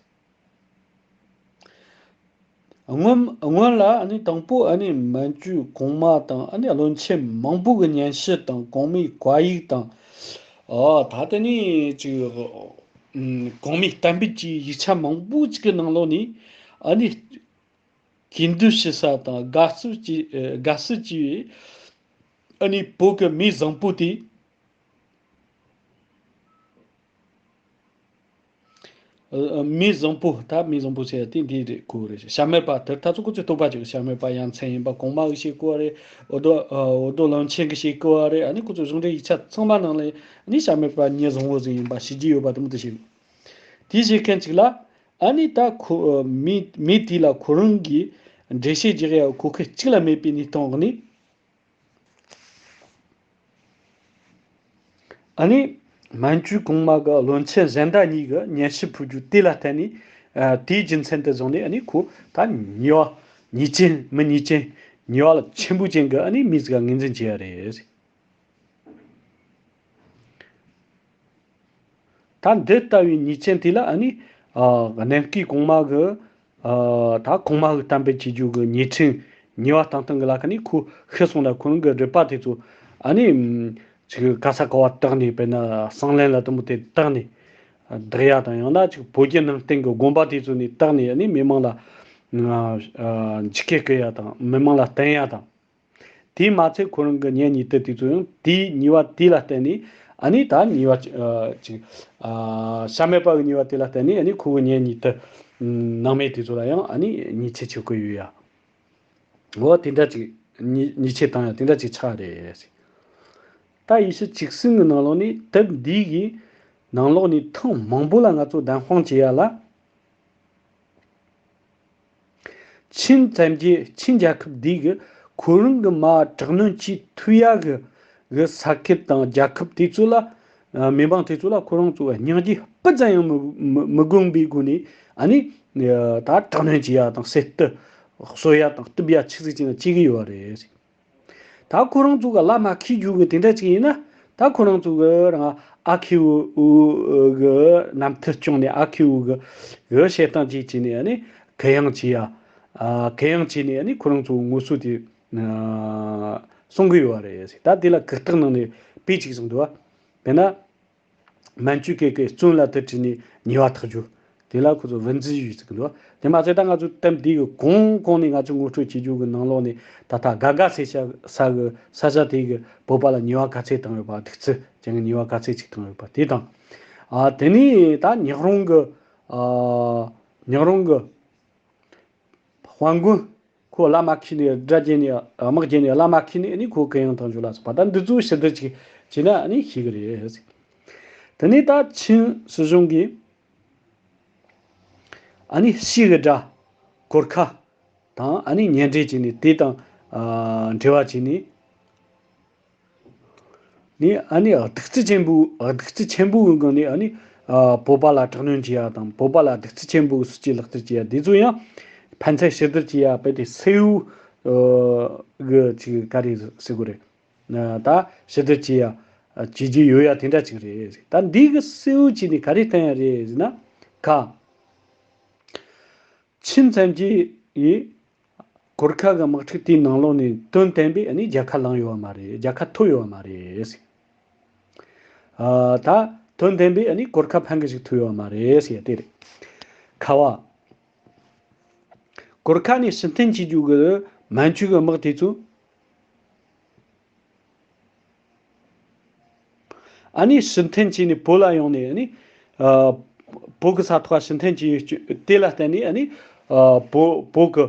སྔོན་སྔོན་ལ་ཨ་ནི་དང་པོ་ཨ་ནི་མན་ཇུའི་གོང་མ་དང་ཨ་ནི་བློན་ཆེན་མང་པོ་གི་སྙན་ཞུ་དང་གོང་མའི་བཀའ་ཡིག་དང་། ཨ་ད་ལྟ་ནི་ཅིག་ཨ་གོང་མའི་གཏན་འབེབས་ཀྱི་ཡིག་ཆ་མང་པོ་ཅིག་གི་ནང་ལོགས་ནས་ཨ་ནི་གུས་འདུད་ཞུ་ས་དང་དགའ་བསུ་ཅི་ཨ་དགའ་བསུ་ཅི་ཡོད། ཨ་ནི་བོད་ཀྱི་མི་བཟང་པོ་དེ། ཨ་མི་བཟང་པོ་ད་མི་བཟང་པོ་ཟེར་ཡ་དེ་འདི་རེད་གོ་རེད། བྱ་མེད་པ་དེར་ད་ཚོ་ཁོ་ཚོས་བསྟོད་པ་ཅིག་བྱ་མེད་པ་ཡ་མཚན་ཡིན་པ་གོང་མ་གི་བྱེད་སྒོ་རེད། འོ་དོ་ཨ་འོ་དོ་བློན་ཆེན་གི་བྱེད་སྒོ་རེད། ཨ་ནི་ཁོ་ཚོས་གཞུང་འབྲེལ་ཡིག་ཆ་ཚང་མ་ནང་ལ་ཨ་ནི་བྱ་མེད་པ་མྱི་བཟང་བོ་ཟིག་ཡིན་པ་ཞུ་རྒྱུ་ཡོད་པ་དེ་མོ་དེ་བྱེད། དེ་བྱེད་མཁན་ཅིག་ལ་ཨ་ནི་ད་ཁོ་ཨ་མི་མི་དེ་ལ་ཁོ་རང་གིས་འགྲེལ་བཤད་རྒྱག་ཡ་གོ་སྐབས་གཅིག་ལ་མེད་པའི་གནས་སྟངས་འོག་ནས། ཨ་ནི་མན་ཇུ་གོང་མ་གི་བློན་ཆེན་གཞན་དག་གཉིས་ཀྱིས་སྙན་ཞུ་ཕུལ་རྒྱུ་དེ་ལ་བརྟེན་ནས་ཨ་དེའི་རྒྱུ་མཚན་དུ་བཟུང་ནས་ཨ་ནི་ཁོ་ད་ཉེས་པ་ཉེས་ཅན་མི་ཉེས་ཅན་ཉེས་པ་ལ་ཆེན་པོ་ཅན་གྱི་ཨ་ནི་མི་ཟིག་ལ་ངོས་འཛིན་བྱས་ཡ་རེད། ད་འདི་ལྟ་བུའི་ཉེས་ཅན་དེ་ལ་ཨ་ནི་ཨ་གནམ་སྐས་གོང་མ་གི་ཨ་ད་གོང་མ་གི་གཏན་འབེབས་བྱེད་རྒྱུ་གི་ཉེས་ཁྲིམས་ཉེས་པ་བཏང་སྟངས་གི་ལ་ཁ་ནས་ཁོ་ཤི་སོང་ལ་ཁོ་རང་གི་རུས་པ་དེ་ཚོ་ཨ་ནི་ཅིག་ག་ས་ག་བ་བཏགས་ནས་དཔེར་ན་སྲང་ལམ་ལ་དུམ་བུ་དེ་བཏགས་ནས་བདག་ཡ་དང་ཡང་ན་ཅིག་བོད་བརྒྱུད་ནང་བསྟན་གི་དགོན་པ་དེ་ཚོ་ནས་བཏགས་ནས་ཨ་ནི་མི་མང་ལ་ཨ་འཇིགས་སྐུལ་སྐུལ་ཡ་དང་མི་མང་ལ་བསྟན་ཡ་དང་། དེས་མ་ཚད་ཁོ་རང་གི་ཉེས་ཉེས་དུ་དེ་ཚོ་ཡང་དེའི་ཉེས་པ་དེ་ལ་བརྟེན་ནས་ཨ་ནི་ད་ཉེས་པ་ཨ་ཅིག་ཨ་བྱ་མེད་པ་གི་ཉེས་པ་དེ་ལ་བརྟེན་ནས་ཨ་ནི་ཁོ་གི་ཉེས་ཉེས་དུ་སྣང་མེད་དེ་ཚོ་ལ་ཡང་ཨ་ནི་ཉེས་ཆད་གཅོད་ཀྱི་ཡོད་ཡ། འོ་དེ་འདྲ་ཅིག་ཉེས་ཉེས་ཆད་བཏང་ཡ་དེ་འདྲ་ཅིག་ཆགས་རེད། ད་ཉི་ཤུ་གཅིག་ཟིན་གི་ནང་ལོགས་ནས་དེབ་འདི་གི་ནང་ལོགས་ནས་ཐེངས་མང་པོ་ལ་ང་ཚོ་བདེན་དཔང་བྱེད་ཡ་ལ། ཆིན་བཙན་རྒྱལ་ཆིན་རྒྱལ་ཁབ་འདི་གི་ཁོ་རང་གི་མ་དྲག་གནོན་བྱེད་ཐུབ་ཡ་གི་གི་ས་ཁུལ་དང་རྒྱལ་ཁབ་དེ་ཚོ་ལ་ཨ་མི་མང་དེ་ཚོ་ལ་ཁོ་རང་ཚོ་སྙིང་རྗེ་སྤུ་ཙམ་ཡང་མི་མི་མི་དགོངས་པའི་སྒོ་ནས་ཨ་ནི་ད་དྲག་གནོན་བྱེད་ཡ་དང་གསེར་གཏུབ་གསོད་ཡ་དང་གཏུབ་ཡ་ཆི་ཟིག་བྱས་ན་བྱེད་གི་ཡོད་རེད། ད་ཁོ་རང་ཚོ་གི་ལ་མ་ཁི་རྒྱུ་གི་དེ་འདྲ་ཅིག་ཡིན་ན་ད་ཁོ་རང་ཚོ་གི་རང་ཨ་ཁེ་བོ་གི་རྣམ་ཐར་སྐྱོང་ནས་ཨ་ཁེ་བོ་གི་གི་བཤད་སྟངས་ཅིག་བྱས་ནས་ཨ་ནི་གུ་ཡངས་བྱས་ཡ། ཨ་གུ་ཡངས་བྱས་ནས་ཨ་ནི་ཁོ་རང་ཚོ་ངོ་སོ་དེ་ཨ་གསུང་གི་ཡོད་རེད། ད་དེ་ལ་གུ་རྟགས་ནང་ནས་དཔེ་ཅིག་བཟུང་འདུག་བ། དཔེར་ན། མན་ཇུ་སྐད་ཀྱི་བཙོན་ལ་དུ་བྲིས་ནས་ཉེས་པ་ཐག་རྒྱུ། དེ་ལ་ཁོ་ཚོ་བུན་རྫི་ཡུས་ཟེར་གི་འདུག་དེ་མ་ཚད་ད་ང་ཚོ་གཏམ་འདི་གི་གོང་གོང་ནས་ང་ཚོ་ངོ་སྤྲོད་བྱེད་རྒྱུ་གི་ནང་ལོགས་ནས་ད་ལྟ་དགའ་དགའ་ཟེར་བྱ་ས་གི་ས་ཆ་དེ་གི་བོད་པ་ལ་ཉེས་པ་ག་ཚད་བཏང་ཡོད་པ། གདུག་རྩུབ་ཅན་གི་ཉེས་པ་ག་ཚད་ཅིག་བཏང་ཡོད་པ་དེ་དང་། ཨ་དེ་ནས་ད་ཉག་རོང་གི་ཨ་ཉག་རོང་གི་དཔལ་མགོན་ཁོ་བླ་མ་ཁྱེར་ནས་དགྲ་བརྒྱན་ནས་དམག་བརྒྱན་ནས་བླ་མ་ཁྱེར་ནས་ཨ་ནི་ཁོ་གུ་ཡངས་བཏང་རྒྱུ་ལ་སོགས་པ་ད་འདི་ཚོ་ཕྱིར་བསྡུར་ཅིག་བྱས་ན་ཨ་ནི་ཤེས་གི་རེད། དེ་ནས་ད་ཆིན་སྲིད་གཞུང་གིས་ཨ་ནི་ཕྱིའི་དགྲ་གོར་ཁ་དང་ཨ་ནི་གཉེན་འབྲེལ་བྱས་ནས་དེ་དང་ཨ་འབྲེལ་བ་བྱས་ནས། ནི་ཨ་ནི་གདུག་རྩུབ་ཆེན་པོ་གདུག་རྩུབ་ཆེན་པོའི་སྒང་ནས་ཨ་ནི་ཨ་བོད་པ་ལ་དྲག་གནོན་བྱེད་ཡ་དང་བོད་པ་ལ་གདུག་རྩུབ་ཆེན་པོའི་སྲིད་ཇུས་ལག་བསྟར་བྱེད་ཡ་འདི་ཚོ་ཡང་ཕན་ཚུན་ཕྱིར་བསྡུར་བྱེད་ཡ་དཔེ་དེ་སེའུ་གི་ཅིག་ག་རེ་ཟེར་དགོས་རེད། ད་ཕྱིར་བསྡུར་བྱེད་ཡ་བྱེད་རྒྱུ་ཡོད་ཡ་དེ་འདྲ་ཅིག་རེད། ད་འདི་གི་སེའུ་བྱས་ནས་ག་རེ་བསྟན་ཡ་རེད་ཟེར་ན་ཁ། ཆིན་བཙན་རྒྱལ་ཡིས་གོར་ཁ་གི་དམག་འཁྲུག་དེའི་ནང་ལོགས་ནས་དོན་དམ་པའི་ཨ་ནི་རྒྱལ་ཁ་བླངས་ཡོད་མ་རེད། རྒྱལ་ཁ་ཐོབ་ཡོད་མ་རེད། ཨ་ད་དོན་དམ་པའི་ཨ་ནི་གོར་ཁ་ཕན་གི་ཞིག་ཐོབ་ཡོད་མ་རེད་ཟེར་ཡ་དེ་རེད། ཁ་བ། གོར་ཁ་ནས་ཕྱིར་འཐེན་བྱེད་རྒྱུ་གི་མན་ཇུ་གི་དམག་དེ་ཚོ། ཨ་ནི་ཕྱིར་འཐེན་བྱས་ནས་བོད་ལ་ཡོང་ནས། ཨ་ནི་ཨ་བོད་ཀྱི་ས་ཐོག་ཕྱིར་འཐེན་བྱས་ཡོད་རྒྱུ་དེ་ལ་བརྟེན་ནས། ཨ་ནི་ཨ་བོད་བོད་ཀྱི་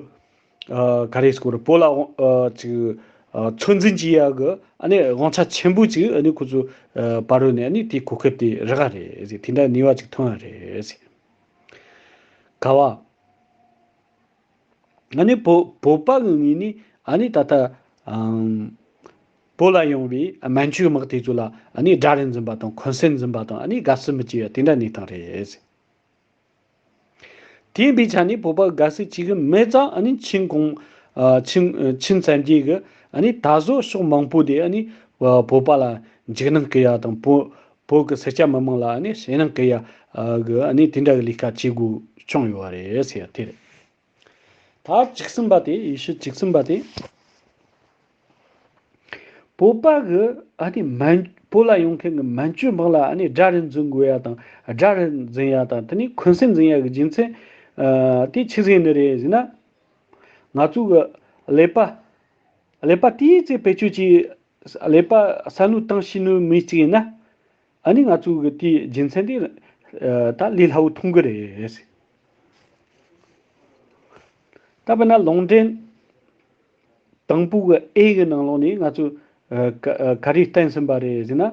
ཨ་ག་རེ་ཟེར་དགོས་རེད། བོད་ལ་ཨ་ཅིག་ཨ་ཚོད་འཛིན་བྱེད་ཡག་གི། ཨ་ནི་དབང་ཆ་ཆེན་པོ་ཅིག་ཨ་ནི་ཁོ་ཚོ་ཨ་བར་རོལ་ནས། ཨ་ནི་དེའི་གོ་སྐབས་དེ་རག་ག་རེད་ཟེར། དེ་འདྲ་ནུས་པ་ཅིག་ཐོན་ཡག་རེད་ཟེར། ག་བ། ཨ་ནི་བོད་བོད་པ་གི་ངོས་ནས། ཨ་ནི་ད་ལྟ་ཨམ་བོད་ལ་ཡོང་བའི་མན་ཇུའི་དམག་དེ་ཚོ་ལ། ཨ་ནི་དགྲ་རུ་འཛིན་པ་དང་། འཁོན་སེམས་འཛིན་པ་དང་། ཨ་ནི་དགའ་བསུ་མི་བྱེད་ཡག་དེ་འདྲ་གནས་སྟངས་རེད། དེ་ཡིན་པའི་ཆ་ནས་བོད་པ་དགའ་བསུ་བྱེད་གི་མེད་ཙང་། ཨ་ནི་ཆིན་གུང་ཨ་ཆིན་ཨ་ཆིན་བཙན་རྒྱལ་གི། ཨ་ནི་ད་གཟོད་ཕྱོགས་མང་པོ་དེ། ཨ་ནི་ཨ་བོད་པ་ལ་འཇིགས་སྣང་སྐུལ་ཡག་དང་། བོད་བོད་ཀྱི་སེར་སྐྱ་མི་མང་ལ། ཨ་ནི་ཞེད་སྣང་སྐུལ་ཡག་གི། ཨ་ནི་དེ་འདྲ་གི་ལས་ཀ་བྱེད་དགོས་བྱུང་ཡོད་རེད་ཟེར་ཡག་དེ་རེད། ད་བཅུ་གསུམ་པ་དེ། ཡེ་ཤུ་བཅུ་གསུམ་པ་དེ། བོད་པ་གི་ཨ་ནི་མན་བོད་ལ་ཡོང་མཁན་གི་མན་ཇུ་དམག་ལ། ཨ་ནི་དགྲ་རུ་འཛིན་དགོས་ཡག་དང་། དགྲ་རུ་འཛིན་ཡག་དང་། དེ་ནས་འཁོན་སེམས་འཛིན་ཡག་གི་རྒྱུ་མཚན་ཨ་དེ་ཆི་ཟིག་ནི་རེད་ཟེར་ན། ང་ཚོ་གི་ཀླད་པ་ཀླད་པ་དེའི་ཚེ་བེད་སྤྱོད་ཀྱིས་ཀླད་པ་བསམ་བློ་བཏང་ཤེས་ནོ་མི་གཅིག་ཡིན་ན། ཨ་ནི་ང་ཚོ་གི་དེའི་རྒྱུ་མཚན་དེ་ཨ་ད་ལས་སླ་བོ་མཐོང་གི་རེད། ད་དཔེར་ན་ལུང་འདྲེན་དང་པོ་གི་ཨེ་གི་ནང་ལོགས་ནས་ང་ཚོས་ཨ་ག་ཨ་ག་རེ་བསྟན་ཟིན་པ་རེད་ཟེར་ན།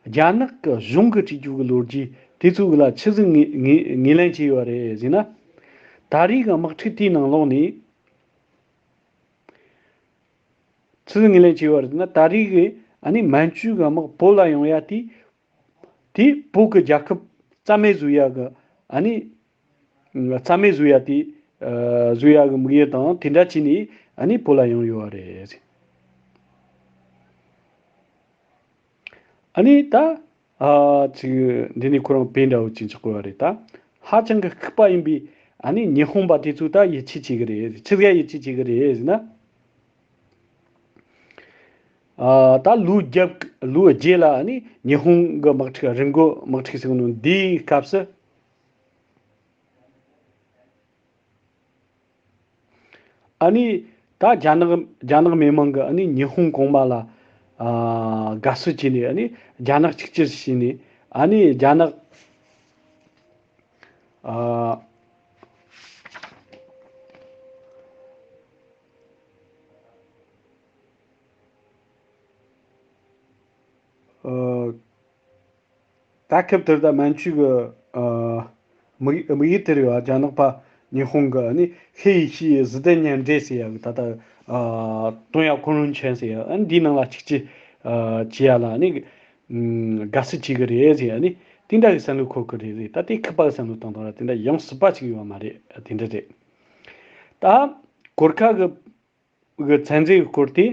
རྒྱ་ནག་གི་གཞུང་གི་བཅོས་བསྒྱུར་གི་ལོ་རྒྱུས་དེ་ཚོ་གི་ལ་ཆི་ཟིག་ངོས་ངོས་ངོས་ལེན་བྱས་ཡོད་རེད་ཟེར་ན། ད་རེས་གི་དམག་འཁྲུག་དེའི་ནང་ལོགས་ནས། ཆི་ཟིག་ངོས་ལེན་བྱས་ཡོད་རེད་ཟེར་ན། ད་རེས་གི་ཨ་ནི་མན་ཇུ་གི་དམག་བོད་ལ་ཡོང་ཡག་དེ། དེ་བོད་ཀྱི་རྒྱལ་ཁབ་རྩ་མེད་བཟོ་ཡག་གི། ཨ་ནི་རྩ་མེད་བཟོ་ཡག་དེ་ཨ་བཟོ་ཡག་གི་དམིགས་ཡུལ་དང་དེ་འདྲ་བྱས་ནས། ཨ་ནི་བོད་ལ་ཡོང་ཡོད་རེད། ཨ་ནི་ད་ཨ་ཅིག་འདི་ནས་ཁོ་རང་དཔེ་འདྲ་བོ་ཅིག་འཇོག་དགོས་པ་རེད། ད་ཧ་ཅང་གི་ལྐུགས་པ་ཡིན་པའི། ཨ་ནི་ཉི་ཧོང་པ་དེ་ཚོ་ད་ཡིད་ཆེས་བྱེད་གི་རེད། ཆི་ཟིག་ཡིད་ཆེས་བྱེད་གི་རེད་ཟེར་ན། ཨ་ད་ལོ་བརྒྱད་ལོ་བརྒྱད་ལ། ཨ་ནི་ཉི་ཧོང་གི་དམག་འཁྲུག་རི་མགོ་དམག་འཁྲུག་ཟེར་ནོ་འདིའི་སྐབས་སུ། ཨ་ནི་ད་རྒྱ་ནག་རྒྱ་ནག་མི་མང་གིས་ཨ་ནི་ཉི་ཧོང་གོང་མ་ལ་ཨ་དགའ་བསུ་བྱས་ནས། ཨ་ནི་རྒྱ་ནག་གཅིག་གྱུར་བྱས་ནས། ཨ་ནི་རྒྱ་ནག་ཨ་ཨ་ད་སྐབས་དེར་ད་མན་ཇུ་གི་ཨ་དམིགས་དམིགས་ཡུལ་དེ་རེད་བ། རྒྱ་ནག་པ་ཉི་ཧོང་གི་ཨ་ནི་黑与黑是自然的འདྲེས་ཟེར་ཡག་གི། ད་ལྟ་ཨ་东亚共荣圈ཟེར་ཡག་ཨ་ནི་འདིའི་ནང་ལ་གཅིག་གྱུར་ཨ་བྱེད་ཡག་ལ་ཨ་ནི་ཨམ་དགའ་བསུ་བྱེད་གི་རེད་ཟེར། ཨ་ནི་དེ་འདྲ་གི་བསམ་བློ་འཁོར་གི་རེད་ཟེར། ད་དེ་ལྐུགས་པ་གི་བསམ་བློ་བཏང་སྟངས་ར་དེ་འདྲ་ཡང་སྲིད་པ་ཅིག་ཡོད་མ་རེད། དེ་འདྲ་རེད། ད་གོར་ཁ་གི་གི་བཙན་འཛུལ་གྱི་སྐོར་དེ།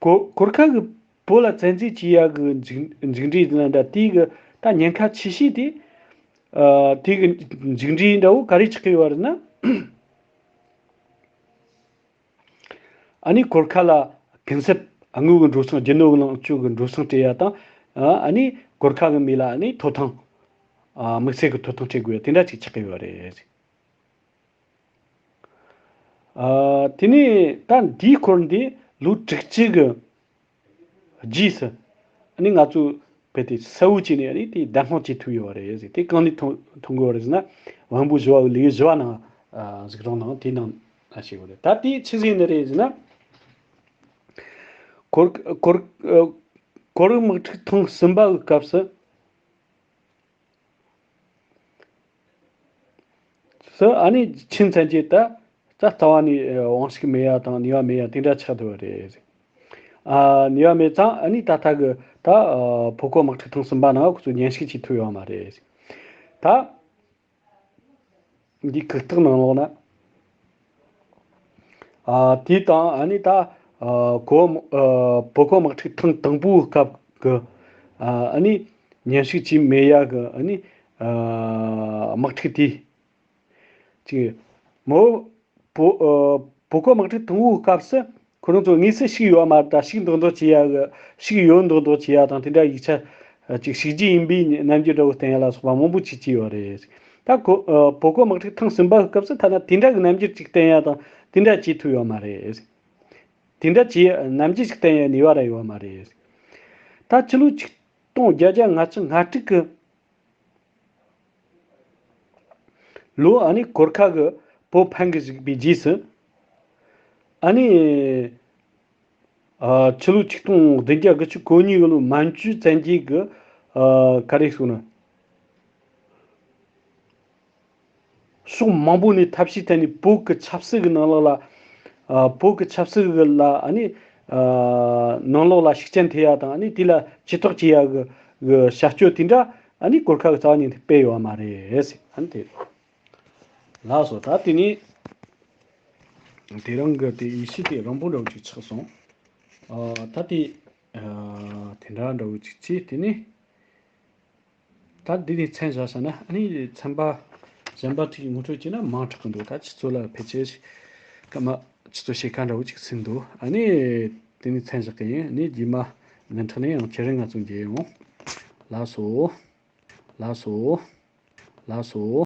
གོ་གོར་ཁ་གི་བོད་ལ་བཙན་འཛུལ་བྱེད་ཡག་གི་མཇུག་མཇུག་འབྲས་དེ་ན་འདྲ། དེའི་གི་ད་ཉེན་ཁ་ཆེ་ཤོས་དེ། ཨ་དེའི་གི་མཇུག་འབྲས་འདྲ་བོ་ག་རེ་ཆགས་ཀྱི་ཡོད་རེད་ན། ཨ་ནི་གོར་ཁ་ལ་གུན་གསབ། དངུལ་གི་འགྲོ་སོང་། རྒྱུ་ནོར་གི་ལོངས་སྤྱོད་གི་འགྲོ་སོང་སྤྲད་ཡག་དང་། ཨ་ཨ་ནི་གོར་ཁ་གི་མི་ལ་ཨ་ནི་ཐོབ་ཐང་། ཨ་དམིགས་བསལ་གི་ཐོབ་ཐང་སྤྲད་དགོས་ཡག་དེ་འདྲ་ཅིག་ཆགས་ཀྱི་ཡོད་རེད། ཨ་དེ་ནས་ད་འདིའི་སྐོར་འདི་ལོ་དྲུག་ཅུ་གི་རྗེས་སུ། ཨ་ནི་ང་ཚོས་རྦད་དེ་གསལ་བོ་བྱས་ནས། ཨ་ནི་དེ་བདེན་དཔང་བྱེད་ཐུབ་ཡོད་རེད་ཟེར། དེ་གང་ནས་མཐོང་མཐོང་གི་ཡོད་རེད་ཟེར་ན། དབང་པོ་བཞི་བ་གི་ལེའུ་བཞི་བ་ནང་ཨ་གཟིགས་རོགས་གནང་། དེའི་ནང་ན་ཤེས་ཀྱི་རེད། ད་དེ་ཆི་ཟིག་ནི་རེད་ཟེར་ན། གོར་གོར་ཨ་གོ་རིམ་དམག་འཁྲུག་ཐེངས་གསུམ་པ་གི་སྐབས་སུ། སུ་ཨ་ནི་ཆིན་བཙན་རྒྱལ་ད་རྩ་རྩ་བ་ནས་དབང་ཤུགས་མེད་ཡག་དང་ནུས་པ་མེད་ཡག་དེ་འདྲ་ཆགས་བསྡད་པ་རེད། ཨ་ནུས་པ་མེད་ཙང་ཨ་ནི་ད་ལྟ་གི་ད་ཨ་བོད་གོ་དམག་འཁྲུག་ཐེངས་གསུམ་པ་ནང་ཁོ་ཚོས་ཉན་ཞིབ་བྱེད་ཐུབ་ཡོད་མ་རེད། ད་འདི་གུ་རྟགས་ནང་ལོགས་ན། ཨ་དེ་དང་ཨ་ནི་ད་ཨ་གོ་ཨ་བོད་གོ་དམག་འཁྲུག་ཐེངས་དང་པོའི་སྐབས་ཀྱི་ཨ་ཨ་ནི་ཉན་ཞིབ་བྱས་མེད་ཡག་གི་ཨ་ནི་ཨ་དམག་འཁྲུག་དེ། ཅིག་མོ་བོ་ཨ་བོད་གོ་དམག་འཁྲུག་དང་པོའི་སྐབས་སུ་ཁོ་རང་ཚོ་དངོས་སུ་ཞུགས་ཡོད་མ་རེད། ད་ཞུགས་མདོག་མདོག་བྱེད་ཡག་གི་ཞུགས་ཡོད་མདོག་མདོག་བྱེད་ཡག་དང་། དེ་འདྲ་ཡིག་ཆ་ཅིག་ཞུགས་རྒྱུ་ཡིན་པའི་རྣམ་འགྱུར་འདྲ་བོ་བསྟན་ཡག་ལ་སོགས་པ་མང་པོ་ཅིག་བྱས་ཡོད་རེད། ད་གོ་ཨ་བོད་གོ་དམག་འཁྲུག་ཐེངས་གསུམ་པ་གི་སྐབས་སུ་ཐ་ན་དེ་འདྲ་གི་རྣམ་འགྱུར་ཅིག་བསྟན་ཡ་དང་དེ་འདྲ་བྱེད་ཐུབ་ཡོད་མ་རེད། དེ་འདྲ་བྱེད་རྣམ་འགྱུར་ཅིག་བསྟན་ཡ་ནུས་པ་ར་ཡོད་མ་རེད། ད་ཕྱི་ལོ་ཆིག་སྟོང་བརྒྱད་བརྒྱ་ལྔ་བཅུ་ང་དྲུག་གི་ལོ་ཨ་ནི་གོར་ཁ་གི་བོད་ཕམ་གི་བཞུགས་པའི་རྗེས་སུ། ཨ་ནི། ཨ་ཕྱི་ལོ་ཆིག་སྟོང་བདུན་བརྒྱ་དགུ་བཅུ་གོ་གཉིས་གི་ལོ་མན་ཇུ་བཙན་རྒྱལ་གི་ཨ་ག་རེ་ཟེར་ན། ཕྱོགས་མང་པོ་ནས་ཐབས་ཤེས་བཏོན་ནས་བོད་ཀྱི་ཆབ་སྲིད་ཀྱི་ནང་ལོགས་ལ། ཨ་བོད་ཀྱི་ཆབ་སྲིད་ཀྱི་ལ་ཨ་ནི། ཨ་ནང་ལོགས་ལ་ཤུགས་རྐྱེན་ཐེབས་ཡ་དང་ཨ་ནི་དེ་ལ་ཇུས་གཏོགས་བྱེད་ཡ་གི་གི་བྱ་སྤྱོད་དེ་འདྲ་ཨ་ནི་གོར་ཁ་གི་རྩ་བ་ཉིད་ནས་སྤེལ་ཡོད་མ་རེད་ཟེར། ཨ་ནི་དེ་ལགས་སོ། ད་དེ་ནས་དེ་རིང་གི་དེ་ཡེ་ཤུ་དེ་རིང་པོ་འདྲ་བོ་ཅིག་ཆགས་སོང་། ཨ་ད་དེ་ཨ་དེ་འདྲ་འདྲ་བོ་ཅིག་བྱས། དེ་ནས། ད་འདི་ནས་མཚམས་བཞག་བྱས་ན་ཨ་ནི་ཚན་པ་གཞན་པ་ཅིག་ངོ་སྤྲོད་བྱས་ན་མང་དྲགས་ཀྱི་འདུག་ད་ཁྱེད་ཚོ་ལ་ཕལ་ཆེར་སྐར་མ་ཁྱེད་ཚོ་ཤེས་ཁ་འདྲ་བོ་ཅིག་ཟིན་འདུག་ཨ་ནི་དེ་ནས་མཚམས་བཞག་གི་ཡིན། ཨ་ནི་རྗེས་མ་འཛིན་གྲྭ་ནས་ཡང་ཁྱེད་རང་ང་ཚོ་མཇལ་ཡོང་། ལགས་སོ། ལགས་སོ། ལགས་སོ།